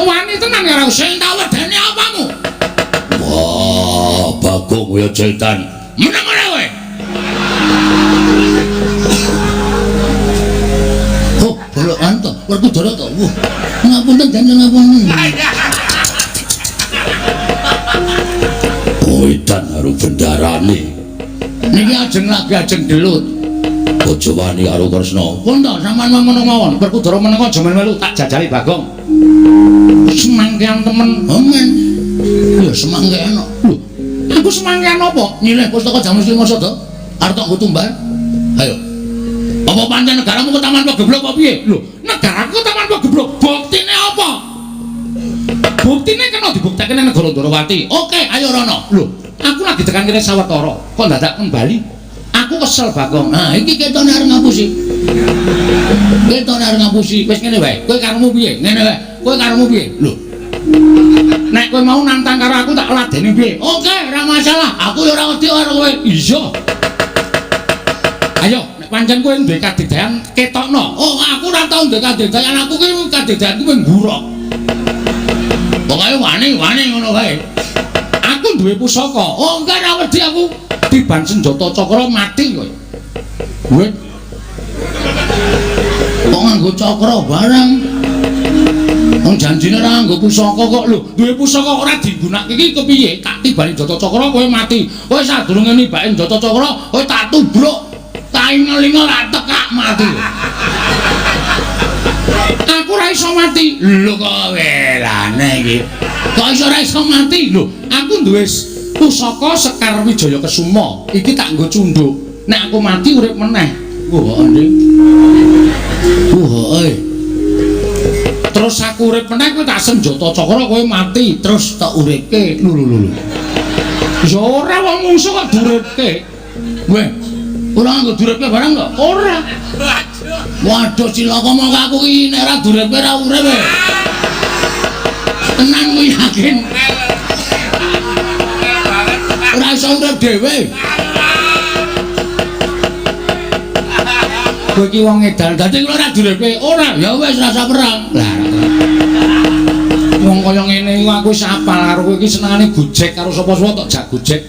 Wani tenan karo sing tak wedeni apamu? Wah, Bagong ya setan. Meneng ora kowe? Oh, bolokan to, Werkudara to. Wah, ngapunten jangan ngapunten. Edan karo bendarane. Niki ajeng lagi ajeng gelut. Aja wani karo Kresna. Pun to sampean ngono mawon. Werkudara meneng aja melu tak jajali Bagong. Semangkean temen. Amin. Ya semangkean kok. Lho, aku semangkean apa? Nyileh pustaka Jamus Lima Sada. Arep tok nggo tumbal. Ayo. Apa pancen negaramu ketaman pegeblok apa piye? Lho, negaraku ketaman pegeblok. Buktine apa? Buktine kena dibuktekke nang negara Ndorowati. Oke, ayo rono. Lho, aku lagi tekan kene sawetara, kok dadak kembali? Aku kesel Bagong. Nah, iki ketone arep ngapusi. Ketone arep ngapusi. Wis ngene wae. Kowe karepmu piye? Ngene wae. Kowe karepmu piye? Lho. Nek kowe mau nantang karo aku tak ladeni piye? Oke, ora masalah. Aku ya ora wedi karo kowe. Iya. Ayo, nek pancen kowe duwe kadigdayan ketokno. Oh, aku ora tau duwe kadigdayan. Aku ki kadigdayanku mung ngurok. Pokoke wani-wani ngono wae. Aku duwe pusaka. Oh, enggak ora wedi aku. Tiban senjata cakra mati kowe. Kowe kok nganggo cakra barang. Wong janjine ora nganggo pusaka kok lho. Duwe pusaka ora digunakake iki kepiye? Tak tibani senjata cakra kowe mati. Kowe sadurunge nibake senjata cakra, kowe tak tubruk. Tak ingel-ingel tak tekak mati. Aku ora iso mati. Lho kok welane iki. Kok iso ora iso mati? Lho, aku duwe pusaka Sekar Wijaya Kesuma. Iki tak nggo cunduk. Nek aku mati urip meneh. Wah, Nding. Wah, Terus aku urip meneh kowe tak senjata cakra kowe mati, terus tak uripke. Lho lho lho. Ya ora wong mungsuh kok duripke. Weh, ora nganggo duripke barang to? Ora. Waduh cilaka mongko aku iki nek ora duripke ora urip. Tenan kuwi yakin. Ora iso urip dhewe. Kowe iki wong edan, dadi kula ora duripke. Ora, ya wis rasa perang. Lah, wong kaya ngene iku aku wis apal karo kowe iki senengane gojek karo sapa-sapa tok jak gojek.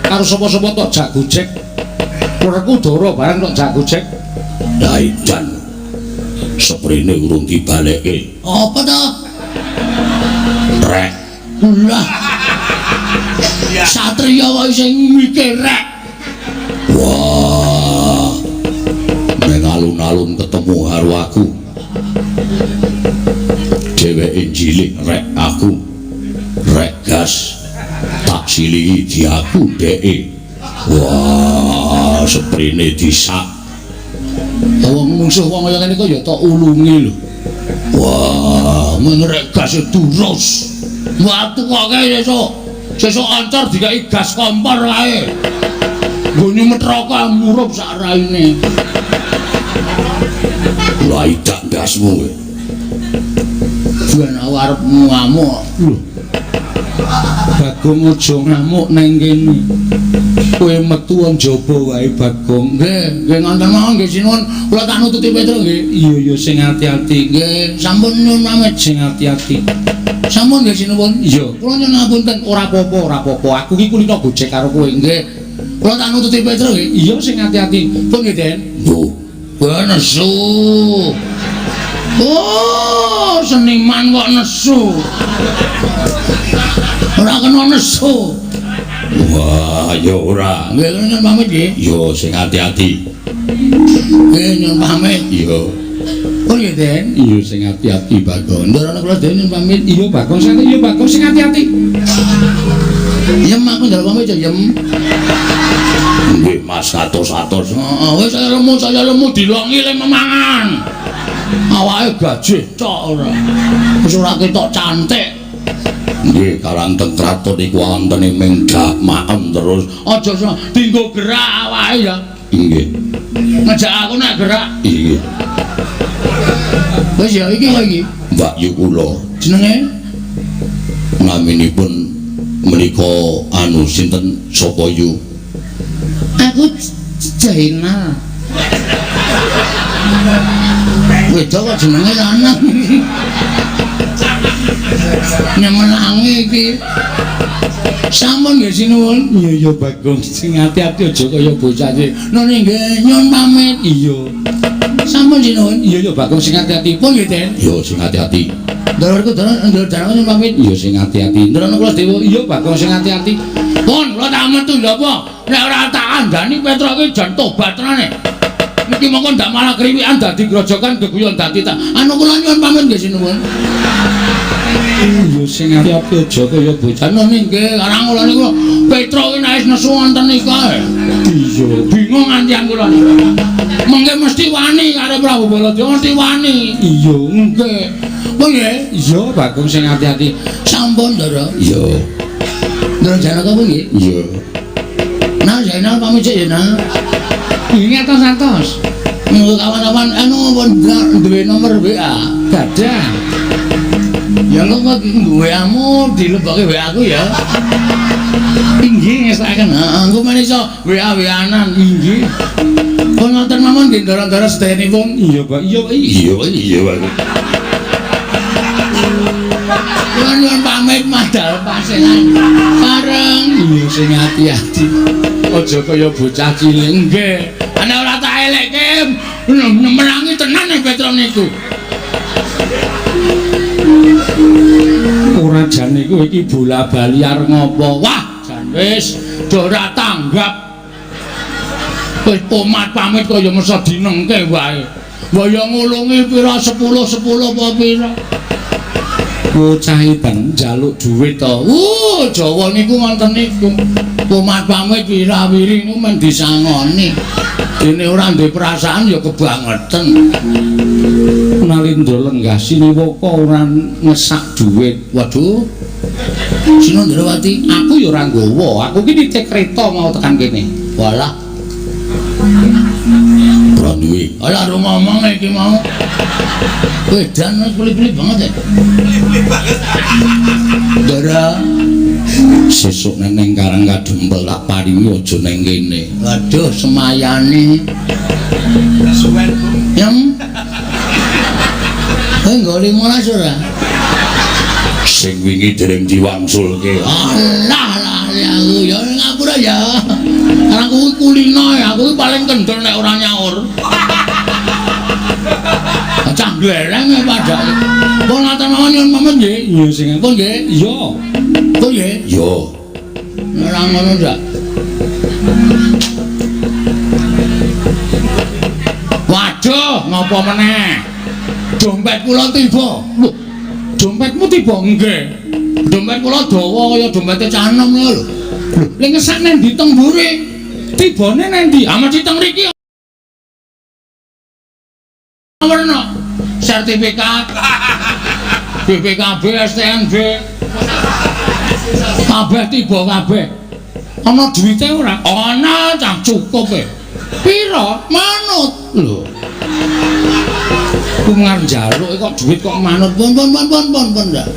Karo sapa-sapa tok jak gojek. Werku dara bareng tok jak gojek. Lah edan. Seprene urung dibalekke. Apa to? Rek. Lah. Satria kok isih mikir rek. Wah. Ning alun-alun ketemu karo aku. Dheweke njilih rek aku. Rek gas. Tak silihi di aku dheke. Wah, seprene disak. Wong mungsuh wong kaya ngene kok ya tok ulungi lho. Wah, men rek gas durus. Watu kok sesuk. Sesuk ancor dikai gas kompor kae. Nggo nyumet rokok murup sak raine. Lah idak ndasmu kowe. Ben aku arep ngamuk. Lho. Bagong aja ngamuk nang kene. Kowe metu njaba wae Bagong. Nggih, nggih ngonten mawon nggih sinuwun. Kula tak nututi Petro nggih. Iya ya sing ati-ati. Nggih, sampun nyuwun pamit sing ati-ati. Sampun nggih sinuwun. Iya, kula nyuwun ngapunten. Ora apa-apa, ora apa-apa. Aku iki kulino gojek karo kowe. Nggih. Kula tak nututi Petro nggih. Iya sing ati-ati. Pun nggih, Den. Lho, kowe nesu. Oh, seniman kok nesu. Ora kena nesu. Wah, ya ora. Nggih, nyuwun pamit nggih. Yo sing ati-ati. Nggih, nyuwun pamit. Iya. Oh nggih, Den. Iya sing ati-ati, Bagong. Ndorono kula Den nyuwun pamit. Iya, Bagong sing iya Bagong sing ati-ati. Yem aku njaluk pamit ya, Yem. Nggih, Mas atos-atos. Heeh, wis saya lemu dilongi le memangan. Awake gajih tok ora. Wis ora ketok cantik. Nggih, karang teng kraton iku wontene ming dak maem terus. Aja dinggo gerak awake ya. Nggih. Ngejak aku nek gerak. Nggih. Wis ya iki kok iki. Mbak Yu kula. Jenenge naminipun menika anu sinten sapa yu? Aku Jainal. Wedok kok jenenge lanang. Nyemelangi iki. Sampun nggih sinuwun. Iya iya Bagong, sing ati-ati aja kaya bocah iki. Nune nggih nyuwun pamit. Iya. Sampun sinuwun. Iya iya Bagong sing ati-ati. Pun nggih, Den. Iya sing ati-ati. Ndorku ndoro ndoro nyuwun pamit. Iya sing ati-ati. Ndorono kula dewa. Iya Bagong sing ati-ati. Pun kula tak metu lho apa? Nek ora tak kandhani Petro iki jan tobat tenane. Iki mongko ndak malah kriwikan dadi grojokan geguyon dadi tak. Anu kula nyuwun pamit nggih sinuwun. Iya sing ati-ati aja kaya bocah. Nune nggih, karang kula niku Petro iki nek wis nesu wonten niku ae. Iya, bingung ngantian kula niku. Mengke mesti wani karo Prabu Baladewa mesti wani. Iya, nggih. Pun nggih. Iya, Bagong sing ati-ati. Sampun, Ndara. Iya. Ndara Janaka pun nggih. Iya. Nah, Zainal pamit sik ya, nah. Ingat atos-atos. Monggo kawan-kawan anu pun duwe nomor WA. Gadah. Ya kok WA-mu dilebokke WA aku ya. Inggih ngestokaken. Heeh, engko men iso WA-WA-anan. Inggih. Pun ngoten mawon nggih ndara-ndara sedayanipun. Iya, Pak. Iya, iya, iya, Pak. Kula nyuwun pamit madal paselan. Bareng iya sing ati-ati. Aja kaya bocah cilik. Nggih. Ana ora tak elekke menangi tenan nek Petro niku. Ora jane kowe iki bola-bali arep ngopo? Wah, jan wis do ora tanggap. Wis pomat pamit kaya mesa dinengke wae. Mbaya ngulungi pira 10 10 apa pira. Bocah ban njaluk dhuwit to. Jawa niku ngoten niku. Pomat pamit wirawiri niku men disangoni. Dene ora duwe perasaan ya kebangetan. Nalindra lenggah siniwaka ora ngesak dhuwit. Waduh. Sinandrawati, aku ya ora nggawa. Aku ki nitih kereta mau tekan kene. Walah. Ora duwe. Alah ora ngomong iki mau. Wedan wis peli-peli banget ya. Peli-peli banget. Ndara sesuk nek ning Karang Kadempel tak paringi aja ning kene. Waduh, semayane. Kesuwen, Bu. Yang kowe nggo 15 ora? Sing wingi dereng diwangsulke. Alah lali aku ya ngapura ya. Aku kulino ya, aku paling kendel nek ora nyaur. Cah glereng padake. Pun ngaten mawon nyuwun pamit nggih. Iya sing pun nggih. Iya. Pun nggih. Iya. Ora ngono ndak. Waduh, ngopo meneh? Dompet kula tiba. Lho, dompetmu tiba? Nggih. Dompet kula dawa kaya dompete cah enom lho. Lho, lha ngesak nang ndi teng mburi? Tibane nang ndi? Ah mesti teng mriki. Werna sertifikat BPKB, STNB. Kabeh tiba kabeh. Ana duwite ora? Ana, cah cukup e. Pira? Manut. Lho. Ku ngarep njaluk kok duit kok manut. Pun pun pun pun pun pun ndak.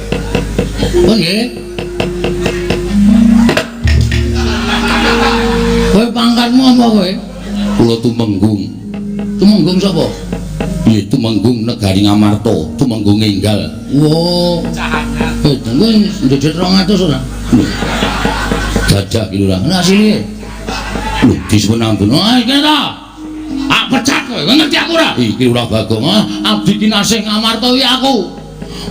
Pun nggih. Kowe pangkatmu apa kowe? Kula Tumenggung. Tumenggung sapa? Nggih, Tumenggung Negari Ngamarta, Tumenggung Enggal. Wo. Kowe kowe ndedhet 200 ora? Dadak iki lho. Nah sini. Lho, disuwun ampun. Ah, iki ta. Ah pecat kowe, ngerti aku ora? Iki Lurah Bagong. Ah, abdi kinasih Ngamarta iki aku.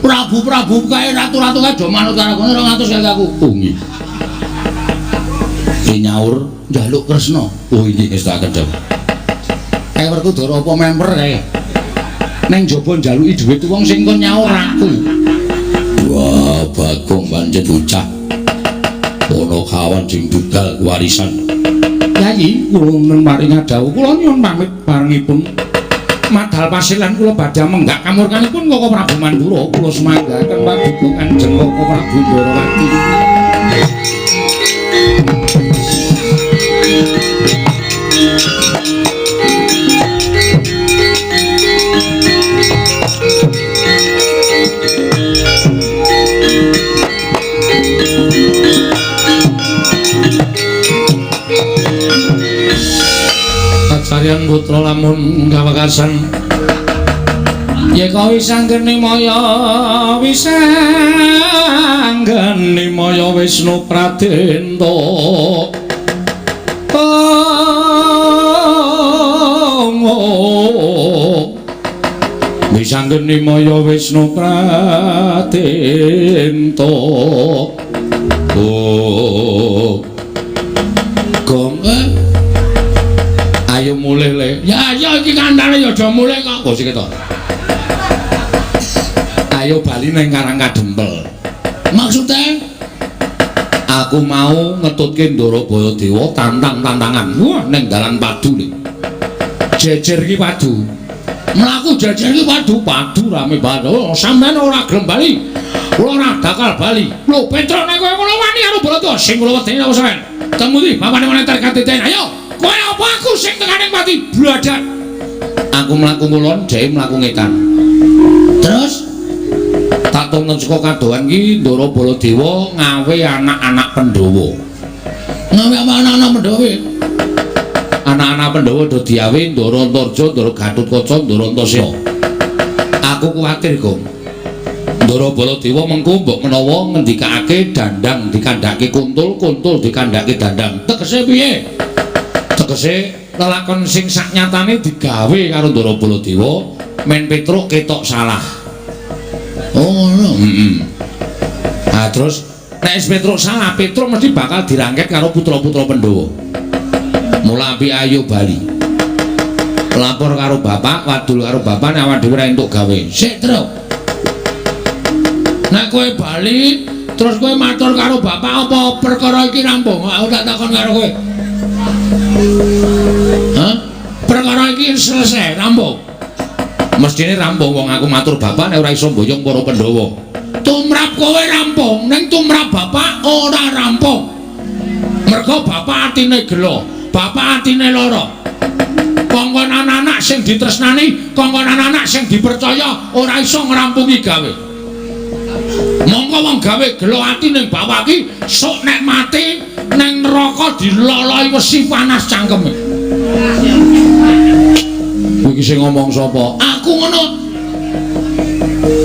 Prabu-prabu kae ratu-ratu kae do manut karo kono 200 kae aku. Oh nggih. Ki nyaur njaluk Kresna. Oh inggih ngestakaken dawuh. Kae Werkudara apa memper kae? Neng jaba njaluki dhuwit wong sing kon nyaur aku. Wah, Bagong pancen bocah. Ana kawan sing dugal warisan. Yayi, kula maring dawuh kula nyuwun pamit barengipun. Madal pasilan kula badhe menggak kamurkanipun Koko Prabu Mandura. Kula sumanggaken paduka Kanjeng Koko Prabu Ndorowati. Acaryan putra lamun kawekasan yeka wisanggeni maya wisanggeni maya Wisnu Pradenta. Wisanggeni maya Wisnu Pradenta. Oh. Gong ayo mulih le. Ya ya iki kandhane ya aja mulih kok. Oh sik to. Ayo bali nang Karang Kadempel. Maksude aku mau ngetutke Ndara Baladewa tantang-tantangan. Wah ning dalan padu le. Jejer iki padu. Mlaku jejer iki padu, padu rame banget. Oh, sampean ora gelem bali. Kula ora bakal bali. Lho Petruk nek kowe ngono wani karo Baladewa sing kula wedeni apa sampean? Temu ndi bapane meneh terkatiten. Ayo. Kowe apa aku sing tekane mati bladak. Aku mlaku ngulon, dhek mlaku ngetan. Terus tak tonton saka kadohan ki Ndara Baladewa ngawe anak-anak Pandhawa. Ngawe anak-anak Pandhawa. Anak-anak Pandhawa do diawe Ndara Antarja, Ndara Gatotkaca, Ndara Antasena. Aku kuwatir, Gong. Ndara Baladewa mengko mbok menawa ngendikake dandang dikandhake kuntul, kuntul dikandhake dandang. Tegese piye? Tegese lelakon sing saknyatane digawe karo Ndara Baladewa men Petruk ketok salah. Oh ngono. Heeh. Ah terus nek wis Petruk salah, Petruk mesti bakal dirangket karo putra-putra Pandhawa. Mula apik ayo bali. Lapor karo bapak, wadul karo bapak nek awak dhewe ora entuk gawe. Sik, Truk. Nek kowe bali terus kowe matur karo bapak apa perkara iki rampung? Aku tak takon karo kowe. Hah? Perkara iki selesai, rampung. Mestine rampung wong aku matur bapak nek ora iso mboyong para Pandhawa. Tumrap kowe rampung, ning tumrap bapak ora rampung. Mergo bapak atine gelo, bapak atine lara. Kongkon anak-anak sing ditresnani, kongkon anak-anak sing dipercaya ora iso ngrampungi gawe. Mongko wong gawe gelo ati ning bawah iki sok nek mati ning neraka diloloi wesi panas cangkeme. Kowe iki sing ngomong sapa? Aku ngono.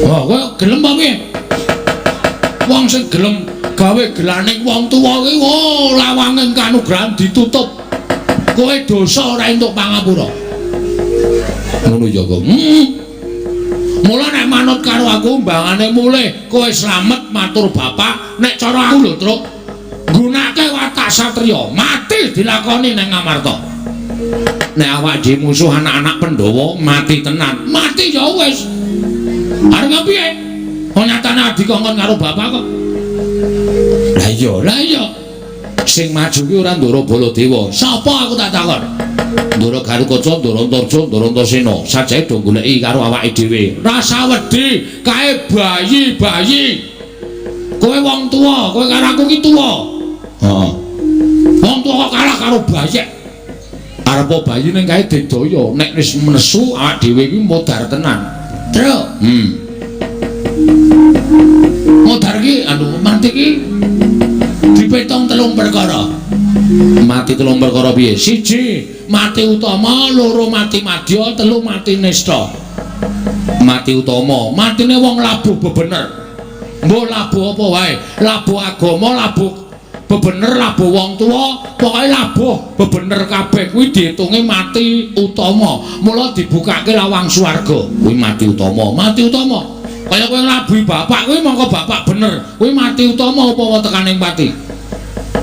Wah, kowe gelem apa piye? Wong sing gelem gawe gelaning wong tuwa kuwi, oh, lawange kanugrahan ditutup. Kowe dosa ora entuk pangapura. Ngono ya, Gong. Mula nek manut karo aku mbangane mulih kowe slamet matur bapak, nek cara aku lho, Truk. Nggunake watak satriya, mati dilakoni ning Ngamarta. Nek awak dhewe musuh anak-anak Pandhawa mati tenan. Mati ya wis. Arep piye? Wong nyatane adi kongkon karo bapak kok. Lah iya, lah iya. Sing maju ki ora Ndara Baladewa. Sapa aku tak takon? Ndara Gatotkaca, Ndara Antarja, Ndara Antasena. Sajae do goleki karo awake dhewe. Rasa wedi kae bayi-bayi. Kowe wong tuwa, kowe karo aku ki tuwa. Heeh. Wong tuwa kok kalah karo bayi. Arepa bayi ning kae didaya, nek wis nesu awake dhewe iki modar tenan. Truk. Modar ki anu mati ki dipetong telung perkara. Mati telung perkara piye? Siji, mati utama, loro mati madya, telu mati nista. Mati utama, matine wong labuh bebener. Mbok labuh apa wae? Labuh agama, labuh bebener, labuh wong tuwa, pokoke labuh bebener kabeh kuwi diitunge mati utama. Mula dibukake lawang swarga. Kuwi mati utama, mati utama. Kaya kowe nglabuhi bapak kuwi mongko bapak bener. Kuwi mati utama apa tekaning pati?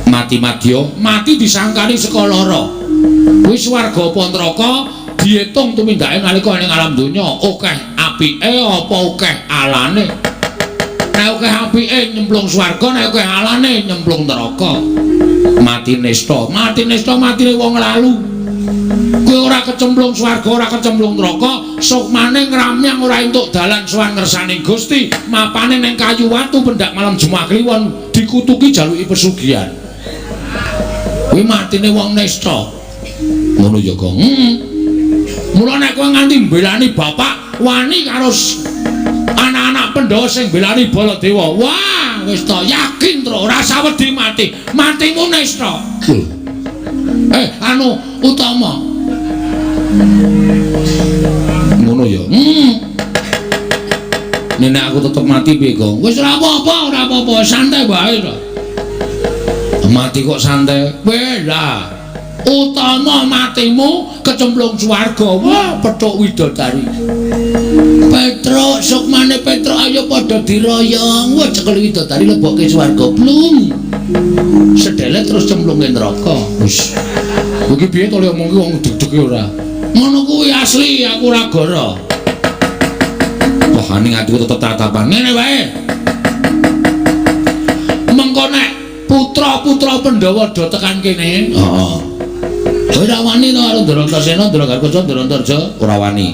Mati madya, mati disangkani saka lara. Kuwi swarga apa neraka diitung tumindake nalika ning alam donya, akeh apike apa akeh alane. Nek akeh apike nyemplung swarga, nek akeh alane nyemplung neraka. Mati nista, mati nista matine wong lalu. Kowe ora kecemplung swarga, ora kecemplung neraka, sukmane ngramyang ora entuk dalan sowan ngersane Gusti, mapane ning kayu watu pendak malam Jumat Kliwon dikutuki jaluki pesugihan. Kuwi matine wong nista. Ngono ya, Gong. Mula nek kowe nganti mbelani bapak, wani karo anak-anak Pandhawa sing mbelani Baladewa. Wah, wis to yakin tro ora usah wedi mati. Matimu nista. Anu utama. Ngono ya. Nek aku tetep mati piye, Gong? Wis ora apa-apa, ora apa-apa, santai wae to. Mati kok santai. Weh lah. Utama matimu kecemplung swarga. Wah, petuk widodari. Petruk, sukmane Petruk ayo padha diroyong. Wah, cekel widodari lebokke swarga. Blung. Sedelet terus cemplunge neraka. Wis. Iki piye to le omong ki wong deg-deg ora? Ngono kuwi asli, aku ora goro. Wah, ning atiku tetep tatapan. Ngene wae. Mengko nek putra-putra Pandhawa do tekan kene. Heeh. Ora wani to karo Ndara Antasena, Ndara Gatotkaca, Ndara Antarja, ora wani.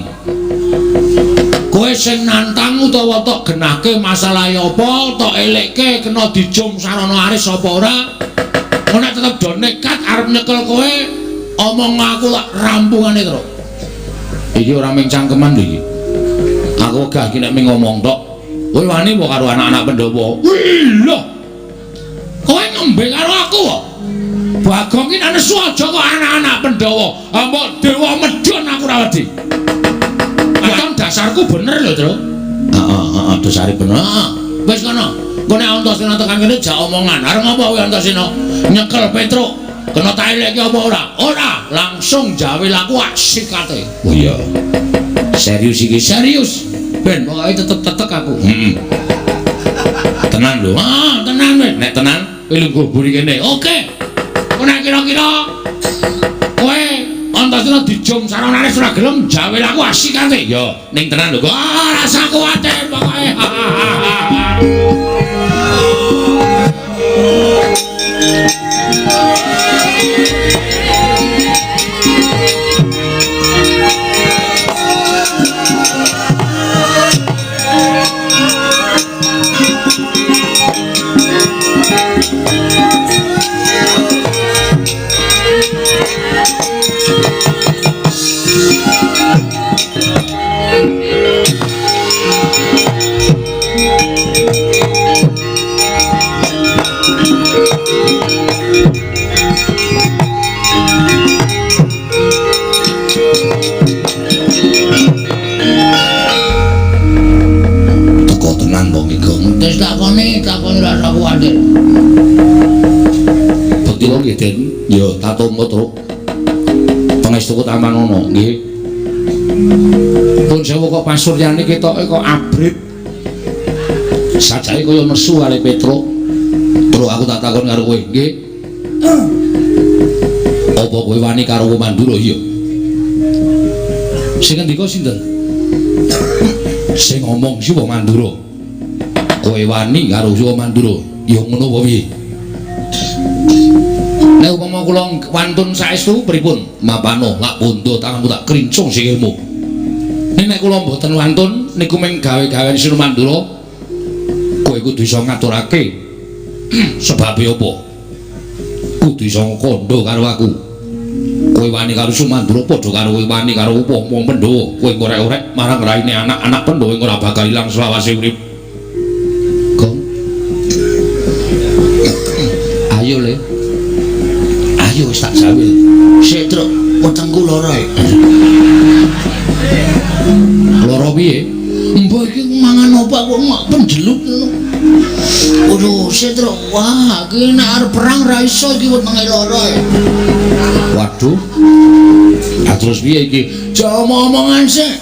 Kowe sing nantang utawa tok genahke masalahe apa, tok elekke kena dijum sarana aris apa ora? Nek tetep do nekat arep nyekel kowe, omong aku tak rampungane terus. Iki ora mung cangkeman lho iki. Aku wegah iki nek mung ngomong tok. Kowe wani apa karo anak-anak Pandhawa? Wih lho. Kowe ngombe karo aku kok. Bagong ki nek nesu aja kok anak-anak Pandhawa. Mbok dewa medhun aku ora wedi. Waton dasarku bener lho, Truk. Heeh, heeh, dasare bener. Heeh. Wis ngono. Engko nek Antasena tekan kene jak omongan. Arep ngopo kowe Antasena? Nyekel Petruk. Kena tailek iki apa ora? Ora, langsung jawil aku asikate. Oh iya. Serius iki, serius. Ben pokoke tetep-tetek aku. Heeh. Tenan lho. Ah, tenan wis. Nek tenan kowe lungguh mburi kene. Oke. Kowe nek kira-kira kowe Antasena dijum saronane ora gelem jawil aku asikate. Ya, ning tenan lho kok. Ah, rasa kuwatir pokoke. Teko tenan wong iki. Wis takoni, takoni rasa kuwatir. Bekti wong nggih, Den. Ya, tatompa, Truk. Pangestuku tamanono, nggih. Pun sewu kok pasuryane ketoke kok abrit. Sajake kaya nesu kali Petruk. Truk aku tak takon karo kowe, nggih. Apa kowe wani karo wong Mandura? Iya. Sing ngendika sinten? Sing ngomong si wong Mandura. Kowe wani karo si wong Mandura? Ya ngono apa piye? Nek upama kula wantun saestu pripun? Mapano lak bondo tanganmu tak krincung sikilmu. Ning nek kula mboten wantun niku mung gawe-gawean Sinuwun Mandura, kowe kudu iso ngaturake sebabe apa? Kudu iso kandha karo aku. Kowe wani karo Sumandura padha karo kowe wani karo wong-wong Pandhawa. Kowe ngorek-orek marang raine anak-anak Pandhawa ora bakal ilang selawase urip. Gong. Ayo le. Ayo wis tak jawil. Sik, Truk, wetengku lara. Lara piye? Mbok iki mangan apa kok mak penjelut ngono. Waduh, sik, Truk. Wah, iki nek arep perang ra iso iki wetenge lara. Waduh. Lah terus piye iki? Aja omong-omongan sik.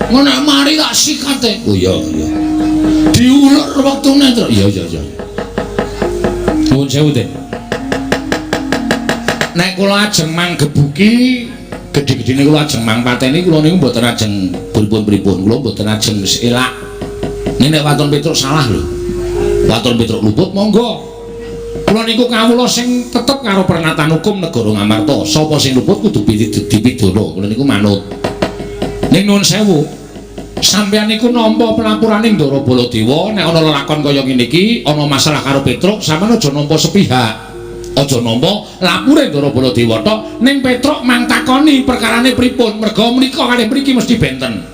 Ngono nek mari tak sikate. Oh iya, iya. Diulur wektune, Truk. Iya, iya, iya. Nuwun sewu, Den. Nek kula ajeng manggebuki gedhe-gedhene kula ajeng mangpateni kula niku mboten ajeng pripun-pripun, kula mboten ajeng wis elak. Ning nek waton Petruk salah lho. Waton Petruk luput monggo. Kula niku kawula sing tetep karo pernatan hukum negara Ngamarta. Sapa sing luput kudu dipidana. Kula niku manut. Ning nuwun sewu, sampeyan niku nampa pelapurane Ndara Baladewa nek ana lelakon kaya ngene iki, ana masalah karo Petruk, sampeyan aja nampa sepihak. Aja nampa lapure Ndara Baladewa tok, ning Petruk mang takoni perkarane pripun, merga mrika kalih mriki mesti benten.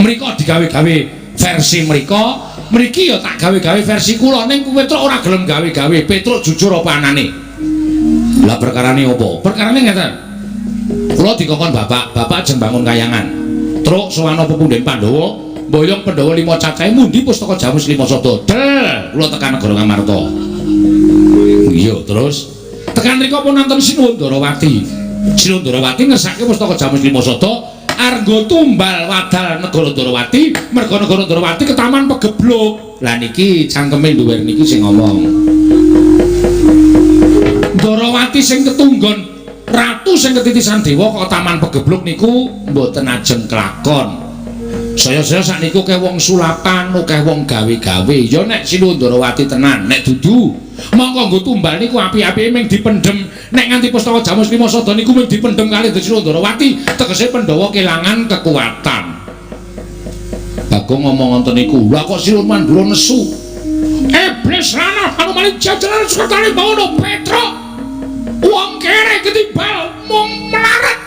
Mrika digawe-gawe versi mrika, mriki ya tak gawe-gawe versi kula, ning Petruk ora gelem gawe-gawe. Petruk jujur apa anane? Lah perkarane apa? Perkarane ngeten. Kula dikongkon bapak, bapak ajeng bangun kayangan. Truk sowan pepunden Pandhawa, mboyong Pandhawa 5 cacahe mundi pustaka Jamus 5 sada. Del, kula tekan negara Ngamarta. Iya, terus tekan mriku pun nonton Sinuwun Ndarawati. Sinuwun Ndarawati ngersake pustaka Jamus 5 sada arnggo tumbal wadal negara Ndarawati, merga negara Ndarawati ketaman pegebluk. Lah niki cangkeme nduwer niki sing ngomong. Ndarawati sing ketunggon ratu sing ketitisan dewa kok taman pegebluk niku mboten ajeng kelakon. Saya-saya sakniku akeh wong sulapan, akeh wong gawe-gawe. Ya nek Sinuwun Ndarawati tenan, nek dudu mongko nggo tumbal niku api-apike mung dipendhem. Nek nganti pustaka Jamus 5 sada niku mung dipendhem kalih Sinuwun Ndarawati, tegese Pandhawa kelangan kekuatan. Bagong ngomong ngoten niku, lha kok Sinuwun Mandura nesu. Iblis lanang Hanuman jajaran sukertane bawono Petruk. Wong kere ketimbal mung melarat.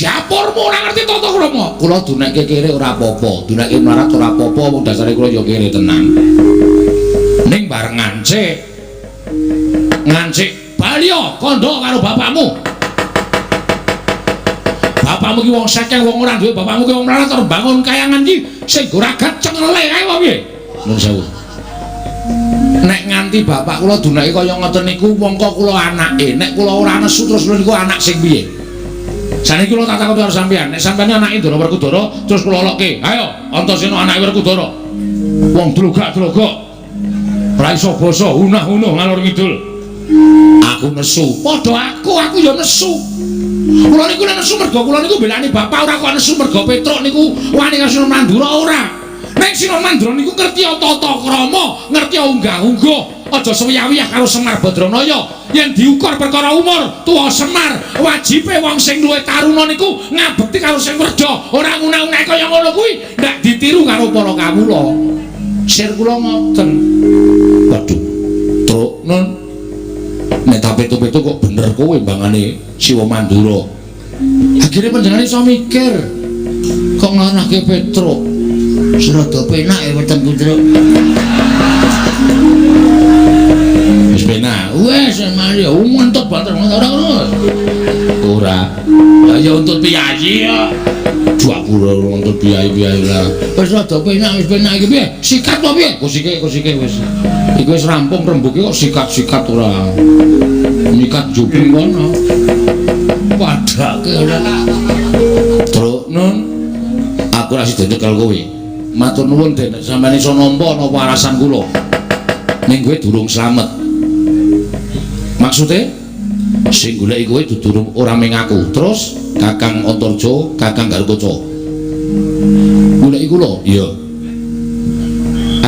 Dapurmu ora ngerti tata krama. Kula dunekke kere ora apa-apa, dunekke melarat ora apa-apa, wong dasare kula ya kere tenan. Ning barengan cek Ngancik, bali kandha karo bapakmu. Bapakmu ki wong sekeng, wong ora duwe, bapakmu ki wong mlarat arep bangun kayangan iki sing goragat cengele kae apa piye? Nuwun sewu. Nek nganti bapak kula dunake kaya ngoten niku mongko kula anake, nek kula ora nesu terus niku anak sing piye? Saniki kula tak takon karo sampeyan, nek sampeyan anake Ndara Werkudara terus kula lokke, ayo Antasena anake Werkudara. Wong dlogak-dlogok. Ora iso basa, unah-unuh ngalor ngidul. Aku nesu. Padha aku ya nesu. Kula niku nek nesu mergo kula niku mbelani bapak, ora kok nesu mergo Petruk niku wani karo Sinom Mandura ora. Nek Sinom Mandura niku ngerti tata krama, ngerti unggah-ungguh, aja sewiyah-wiyah karo Semar Badranaya. Yen diukur perkara umur, tuwa Semar, wajibe wong sing luwih taruna niku ngabekti karo sing werda, ora ngunah-unah kaya ngono kuwi ndak ditiru karo para kawula. Sir kula ngoten. Waduh, Truk nun. Nek tak pitu-pitu kok bener kowe mbangane Siwa Mandura. Akhire panjenengane iso mikir kok nglanake Petruk. Rada penak ya wetengku, Truk. Wis penak. Wis mari ngentut banter ora ngono. Ora. Lah ya untut piyayi ya. Dua puluh untut piyayi-piyayi lah. Wis rada penak, wis penak iki piye? Sikat apa piye? Kusike wis. Iku wis rampung rembuke kok sikat-sikat ora. Nyikat juping kono. Padake ora. Truk nun. Aku ora sida nyekel kowe. Matur nuwun Den, sampeyan iso nampa napa arasan kula. Ning kowe durung slamet. Maksude sing goleki kowe dudu ora ming aku. Terus Kakang Antarja, Kakang Garukaca. Goleki kula? Iya.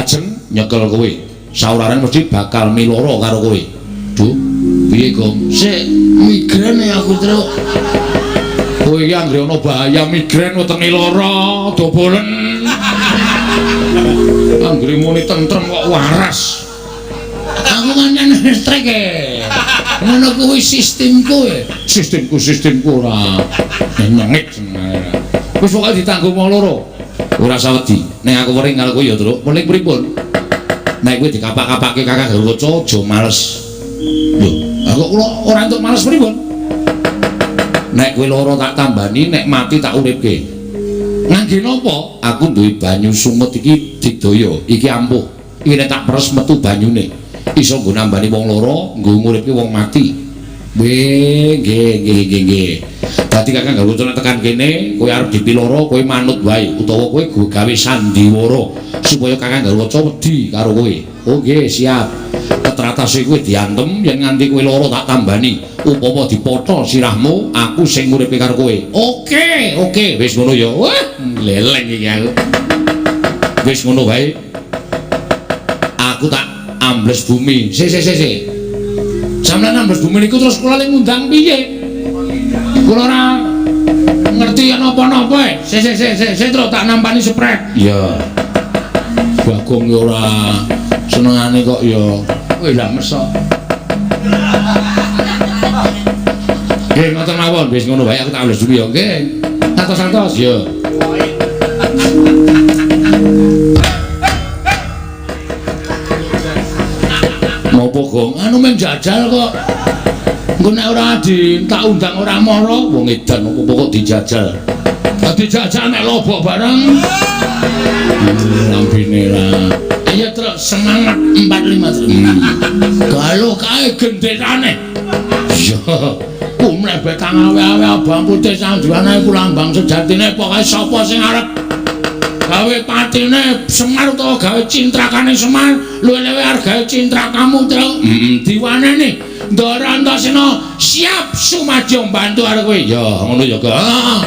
Ajeng nyekel kowe. Sauraren mesti bakal miloro karo kowe. Duh, piye, Gong? Sik migrain aku, Truk. Kowe iki anggere ana bahaya migrain wetenge lara, dobolen. Anggere muni tentrem kok waras. Aku ngancen listrik e. Ngono kuwi sistemku e. Sistemku ora nyengit senenge. Wis pokoke ditanggung wong loro. Ora usah wedi. Nek aku wering karo kowe ya, Truk. Weling pripun? Nek kowe dikapak-kapake Kakang Garukaca aja males. Lho, aku kula ora entuk males pripun? Nek kowe lara tak tambani, nek mati tak uripke. Ngangge napa? Aku duwe banyu sumut iki digdaya, iki ampuh. Iki nek tak peres metu banyune. Iso nggo nambani wong lara, nggo nguripke wong mati. Nggih, nggih, nggih. Dadi Kakang Garukaca nek tekan kene, kowe arep dipiloro, kowe manut wae utawa kowe gawe sandiwara supaya Kakang Garukaca wedi karo kowe. Oh nggih, siap. Ketratase kowe diantem yen nganti kowe lara tak tambani. Upama dipotho sirahmu, aku sing nguripi karo kowe. Oke, oke, wis ngono ya. Wah, leleng iki aku. Wis ngono wae. Aku tak ambles bumi. Si. Sampeyan ambles bumi niku terus kula le ngundang piye? Kula ora ngerti napa-napa e. Si, terus tak nampani sprek. Iya. Bagong ya ora senengane kok ya. Kowe lah mesok. Nggih ngoten mawon, wis ngono wae aku tak ambles bumi ya nggih. Santos-santos ya. Ngopo, Gong? Anu men jajal kok. Engko nek ora di tak undang ora mara, wong edan opo kok dijajal. Dadi jajal nek lobok bareng. Lambene lah. Ayo Truk, semangat 45 Truk. Galuh kae genderane. Iya. Kumlebet awe-awe abang putih sanduwane iku lambang sejatine pokoke sapa sing arep gawe patine Semar utawa gawe cintrakane Semar luwih-luwih arep gawe cintrakamu Truk. Heeh, diwaneni. Ndara Antasena siap sumadyo mbantu arep kowe. Ya, ngono ya, Gong. Heeh.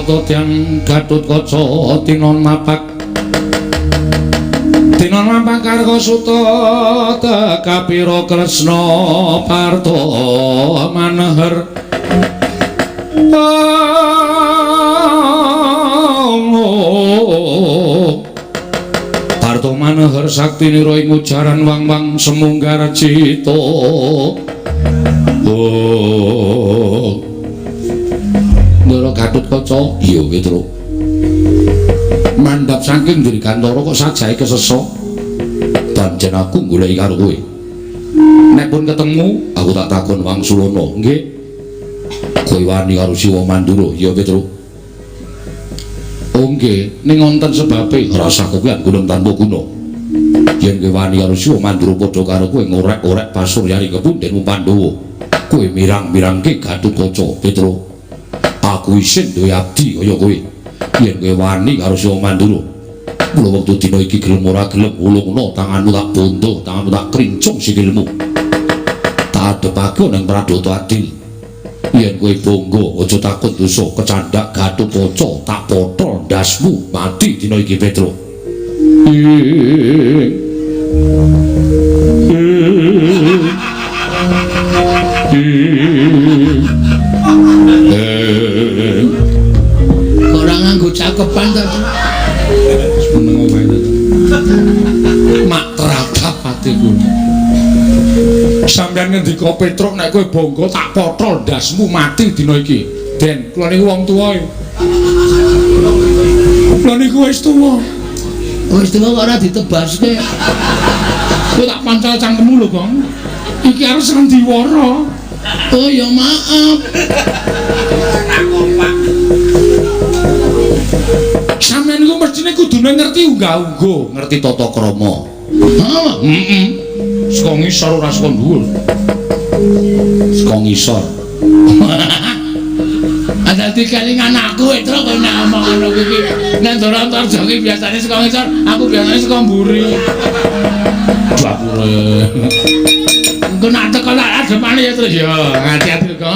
Tata Dyang Gatotkaca tinon mapak tinon mapak Karkasuta tekapira Kresna Parta Maneher. Parta Maneher sakti nira ing ujaran wang-wang semunggar cita. Oh. Ndara Gatotkaca, iya Petruk. Mandhap saking Dirgantara kok sajahe kesesa. Pancen aku goleki karo kowe. Nek pun ketemu, aku tak takon wangsulana. Nggih. Kowe wani karo Siwa Mandura, iya Petruk. Oh nggih, ning wonten sebabe rasa kowe gunung tanpa guna. Yen kowe wani karo Siwa Mandura padha karo kowe ngorek-orek pasuryane kepundhenmu Pandhawa. Kowe mirang-mirangke Gatotkaca, Petruk. Aku isin duwe abdi kaya kowe. Yen kowe wani karo Siwa Mandura, mula wektu dina iki gelem ora gelem ulungna tanganmu tak bondo, tanganmu tak krincung sikilmu. Tak adepake ning Pradata Adil. Yen kowe bangga aja takut dosa kecandhak Gatotkaca tak potol ndasmu mati dina iki Petruk. Ora nganggo cakepan ta. Meneng wae ta. Mak teratap atiku. Sampeyan ngendika Petruk nek kowe bangga tak potol ndasmu mati dina iki. Den, kula niku wong tuwa. Kula niku wis tuwa. Wis tuwa kok ora ditebaske. Kowe tak pancal cangkemmu lho, Gong. Iki arep sandiwara. Oh ya maaf. Sampeyan niku mestine kudune ngerti unggah-ungguh, ngerti tata krama. Heeh, heeh. Saka ngisor ora saka dhuwur. Saka ngisor. Dadi kelingan aku Petruk kok nek omong ngono kuwi. Nek Ndara Antarja ki biasane saka ngisor, aku biasane saka mburi. Dapure. Engko nek teko tak ademane ya terus ya, hati-hati kok.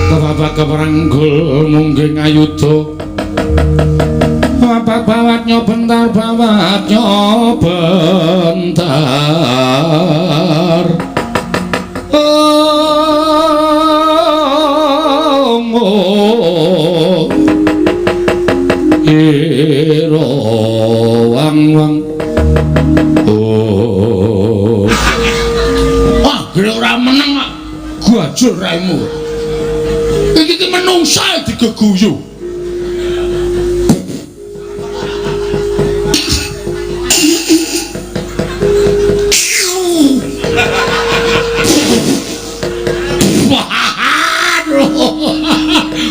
Bapak keperanggul mungging ayuda. Bapak bawatnya bentar, bawatnya bentar. Oh, oh. Ira wang wang. Oh. Wah, gere ora meneng kok. Gajul raimu. Iki ki menungsa digeguyu.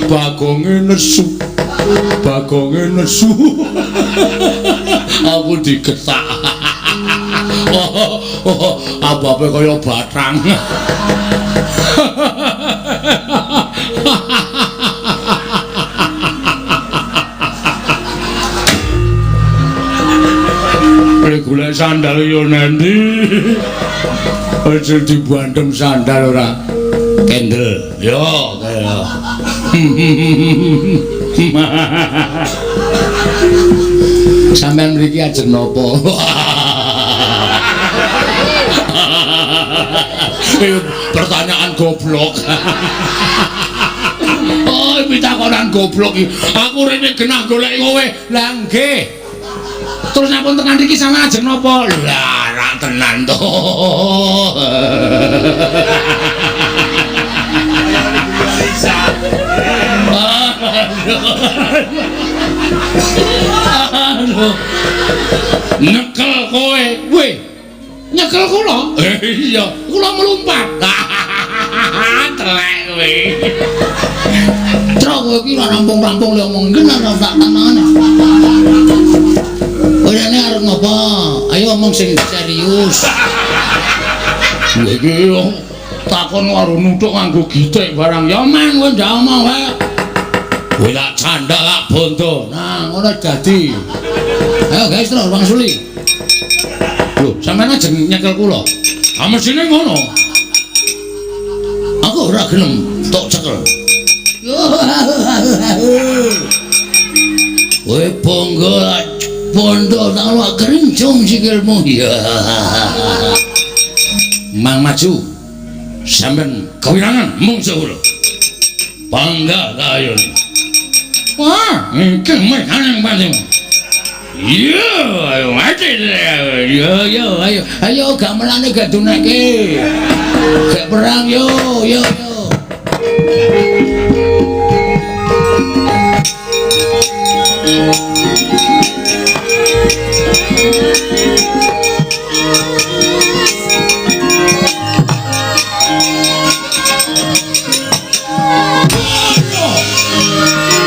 Bagonge nesu. Bagonge nesu. Aku digetak. Ababe kaya batang. Golek sandal yo nanti. Aja dibandem sandal ora. Kendel. Yo kaya. Sampeyan mriki ajeng napa? Pertanyaan goblok. Oh, pitakonan goblok iki. Aku rene genah golek kowe. Lah nggih. Terus nyapun tekan mriki sampeyan ajeng napa? Lah rak tenan to. Aduh. Nyekel kowe. Weh. Nyekel kula? Iya, kula melompat. Telek kowe. Truk, Ora kowe iki ora rampung-rampung le omong iki ora tak tantangane. Kowe rene arep ngopo? Ayo omong sing serius. Iki takon karo nuthuk nganggo gitik barang. Ya man kowe ndak omong wae. Kowe tak candhak tak bondo. Nah, ngono dadi. Ayo guys terus wangsuli. Lho, sampeyan ajeng nyekel kula. Ah mesine ngono. Aku ora gelem tok cekel. Kowe bangga bondo tak luwak kerincung sikilmu. Ya. Mang maju. Sampeyan kewirangan mungsuh kula. Bangga kayun. Wah, iki mekane pancen. Iya, ayo mati. Yo yo ayo. Ayo gamelane gak duneke. Gak perang yo yo yo.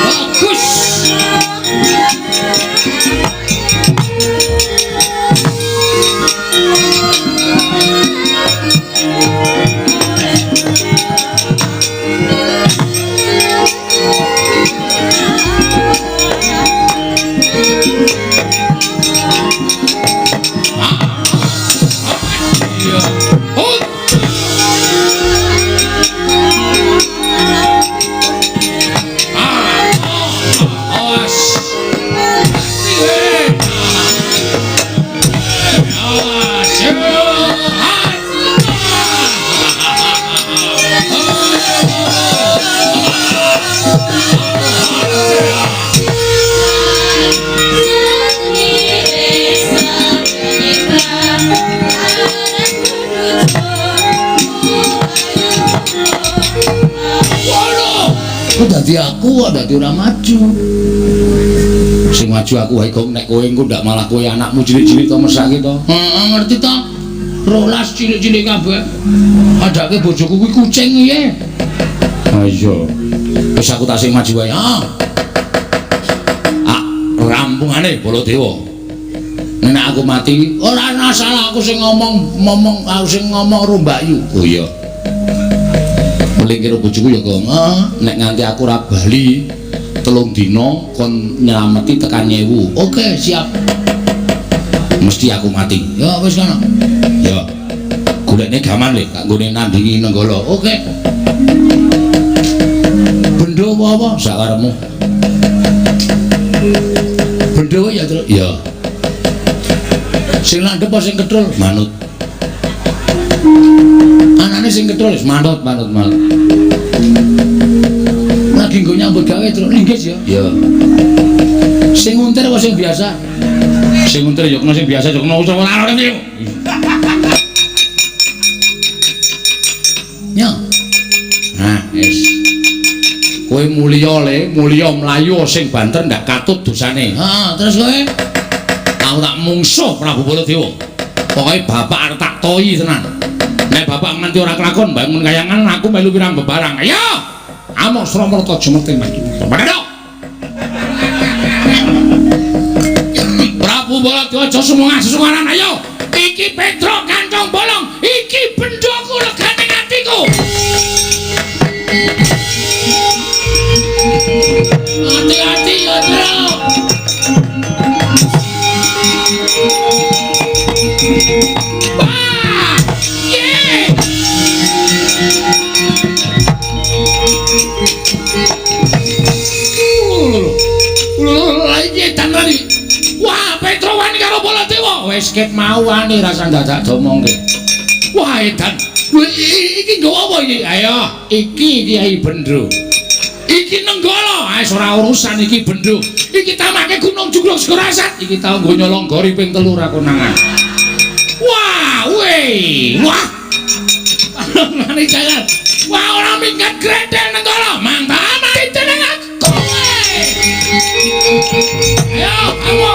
Bagus. Dadi aku kok dadi ora maju. Sing maju aku wae kok nek kowe engko ndak malah kowe anakmu cilik-cilik to mesake to. Heeh, ngerti to. 12 cilik-cilik kabeh. Adake bojoku kuwi kucing piye? Ha iya. Wis aku tak sing maju wae. Heeh. Ah, rampungane Baladewa. Nek aku mati ora ana salah aku sing ngomong aku sing ngomong karo Mbakyu. Oh iya. Melingkir bojoku ya Gong. Nek nganti aku ora bali 3 dina kon nyelameti tekan 1000. Oke, siap. Mesti aku mati. Ya wis kono. Ya. Golekne gaman le, tak nggone nandingi Nenggala. Oke. Bendo apa-apa sakarepmu. Bendo ya, Truk. Ya. Sing landhep apa sing ketrul? Manut. Anane sing ketrul wis manut, manut, manut. Lagi nggo nyambut gawe Truk linggis ya. Ya. Sing nguntir apa sing biasa? Sing nguntir ya kena sing biasa ya kena ora ora. Ya. Nah, wis. Kowe mulya le, mulya mlayu sing banter ndak katut dosane. Heeh, terus kowe? Aku tak mungsuh Prabu Baladewa. Pokoke bapak arep tak toyi tenan. Nek bapak nganti ora kelakon bangun kayangan aku melu pirang bebarang. Ayo. Amok Sramarta Jemete maju. Prabu Baladewa aja sumungah sesungaran ayo. Iki Petruk kantong bolong, iki bendoku legane atiku. Hati-hati ya, Truk. Wah! Ye! Lha iki lali. Wah, Petro wani karo Baladewa. Wis ket mau wani rasa dadak domongke. Wah, edan. Iki nggawa apa iki? Ayo, iki Kyai Bendro. Iki Nenggala, wis ora urusan iki Bendro. Iki tamake Gunung Jugruk Segorasat. Iki tau nggo nyolong gori ping 3 ra konangan. Wah, weh, wah. Ngene jalan. Wah, ora minggat gredel Nenggala. Mantap, mati jeneng aku. Ayo, ayo.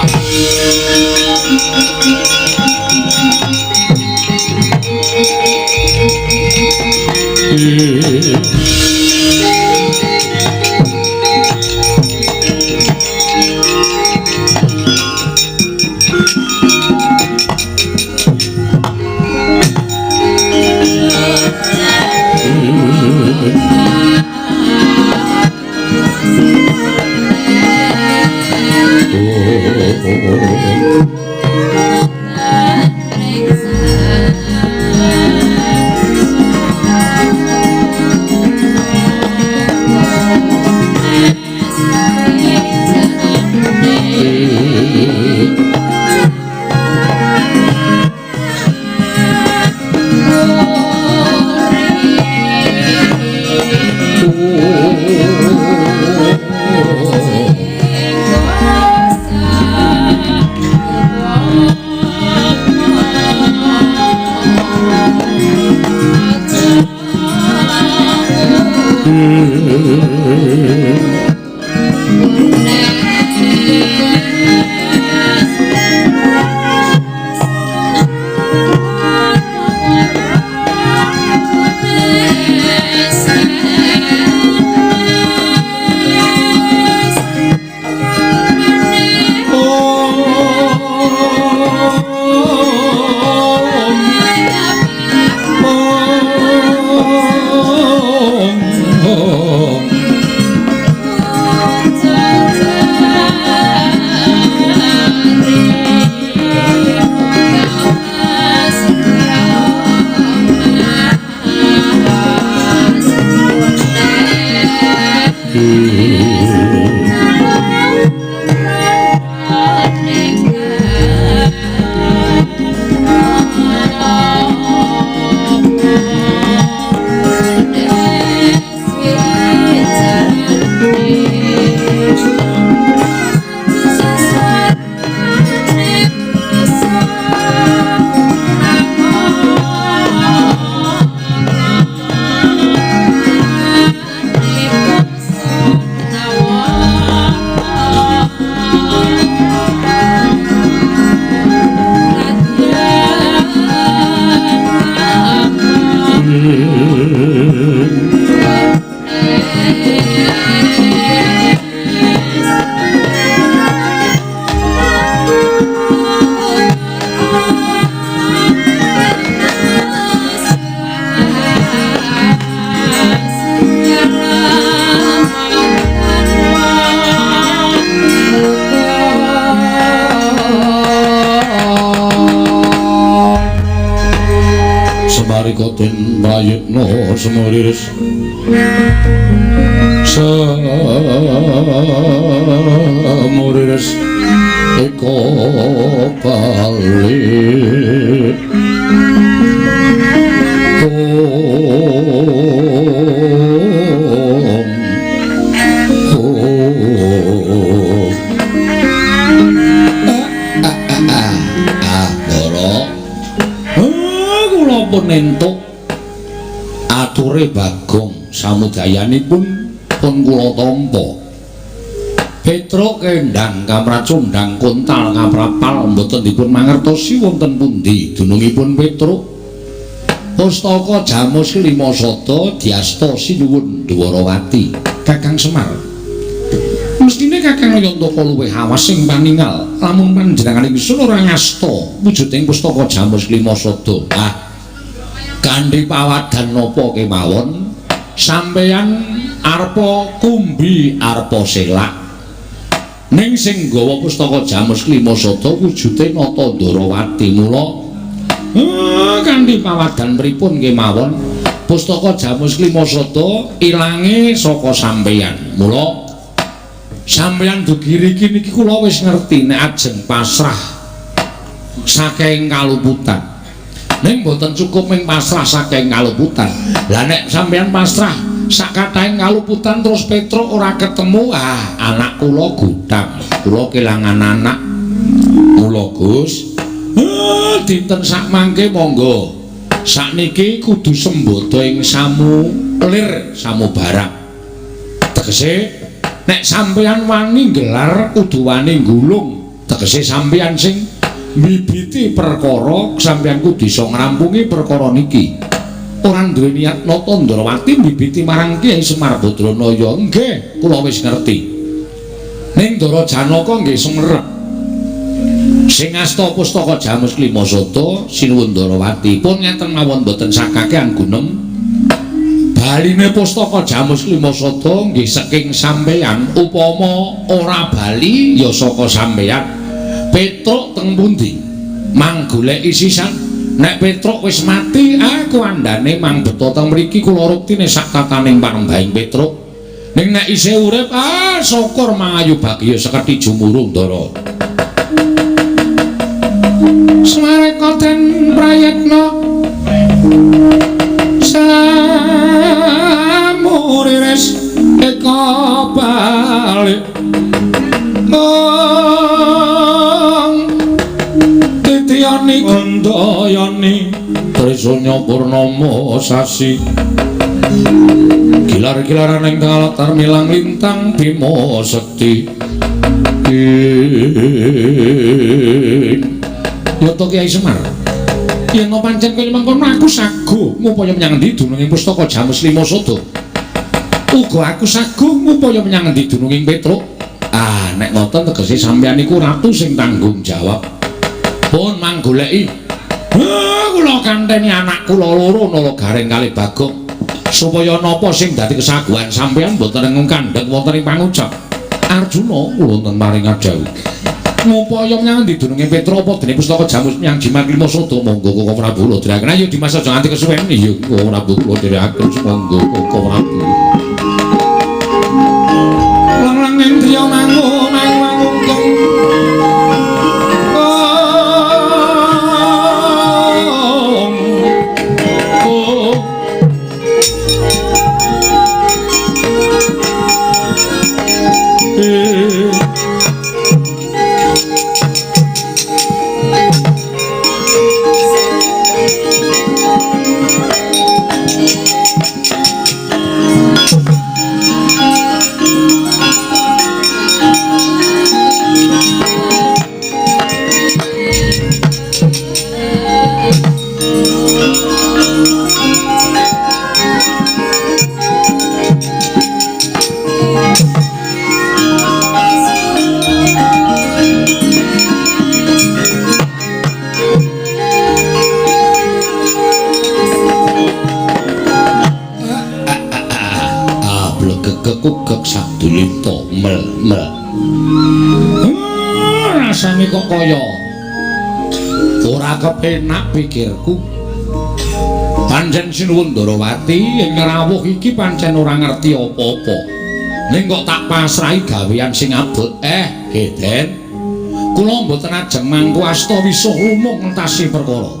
Koten prayitna semuriris semuriris eko balik kula pun entuk ature Bagong samudayanipun pun kula tampa. Petruk kendang kamracundang kontal kaprapal mboten dipun mangertosi wonten pundi dunungipun Petruk. Pustaka Jamus Lima Sada diasta sinuwun Dwarawati Kakang Semar. Mestine Kakang Yantaka luwih awas sing paningal lamun panjenengan ingsun ora ngasta wujuding pustaka Jamus Lima Sada. Ah, kanthi pawadan napa kemawon sampeyan arpa kumbi arpa selak ning sing nggawa pustaka Jamus Lima Sada wujude Nata Ndorowati. Mula kanthi pawadan pripun kemawon pustaka Jamus Lima Sada ilange saka sampeyan. Mula sampeyan dugi riki niki kula wis ngerti nek ajeng pasrah saking kaluputan. Ning mboten cukup ming pasrah saking kaluputan. Lah nek sampeyan pasrah sak kathahing kaluputan terus Petruk ora ketemu, ah anak kula gutang, kula kelangan anak. Mula Gus, dinten sak mangke monggo. Sakniki kudu sembodo ing samu lir samu barang. Tegese nek sampeyan wani nggelar kudu wani nggulung. Tegese sampeyan sing mbibiti perkara, sampeyan kudu iso ngrampungi perkara niki. Ora duwe niat Nata Ndorowati mbibiti marang Kyai Semar Badranaya. Nggih, kula wis ngerti. Ning Ndara Janaka nggih sumerep. Sing asta pustaka Jamus Lima Sada sinuwun Ndorowati pun ngeten mawon mboten sakakean gunem. Baline pustaka Jamus Lima Sada nggih saking sampeyan, upama ora bali ya saka sampeyan. Petruk teng pundi? Mang goleki sisan. Nek Petruk wis mati, aku andane mang beto teng mriki kula ruktine sak tataning panembahing Petruk. Ning nek isih urip, ah syukur mangayu bagya sekedhi jumurung Ndara. Swareka den prayitna samuriris eka balik titiyani gandayani Trisanya purnama sasi gilar-gilaran ing latar milang lintang Bima Sekti. Yata Kyai Semar, yen pancen kaya mangkono aku saguh ngupaya menyang endi dununging pustaka Jamus Lima Sada. Uga aku saguh ngupaya menyang endi dununging Petruk. Ah, nek ngoten tegese sampeyan iku ratu sing tanggung jawab. Pun manggoleki. Kula kanteni anak kula loro Nala Gareng kalih Bagong supaya napa sing dadi kesaguhan sampeyan mboten ngkandhek wonten ing pangucap. Arjuna kula wonten maring adhawuh. Ngupaya menyang endi dununge Petruk apa dene pustaka Jamus menyang Jimat Lima Sada monggo Koko Prabu kula dherekaken. Ayo Dimas aja nganti kesuwen. Iya Koko Prabu kula dherekaken monggo Koko Prabu. Ugek-ugek sadulita mel-mel. Rasane kok kaya ora kepenak pikirku. Pancen sinuwun Ndarawati ing rawuh iki pancen ora ngerti apa-apa. Ning kok tak pasrahi gawean sing abot. Geden. Kula mboten ajeng mangku asta wisuh lumung ngentasi perkara.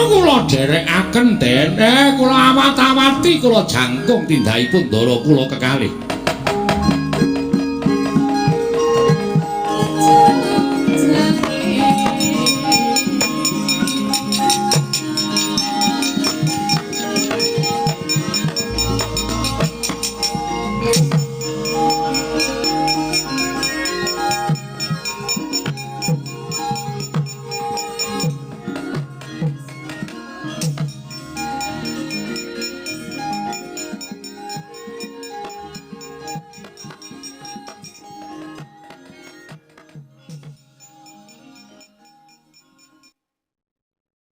Kula dherekaken, Den. Kula awat-awati, kula jangkung tindakipun ndara kula kekalih.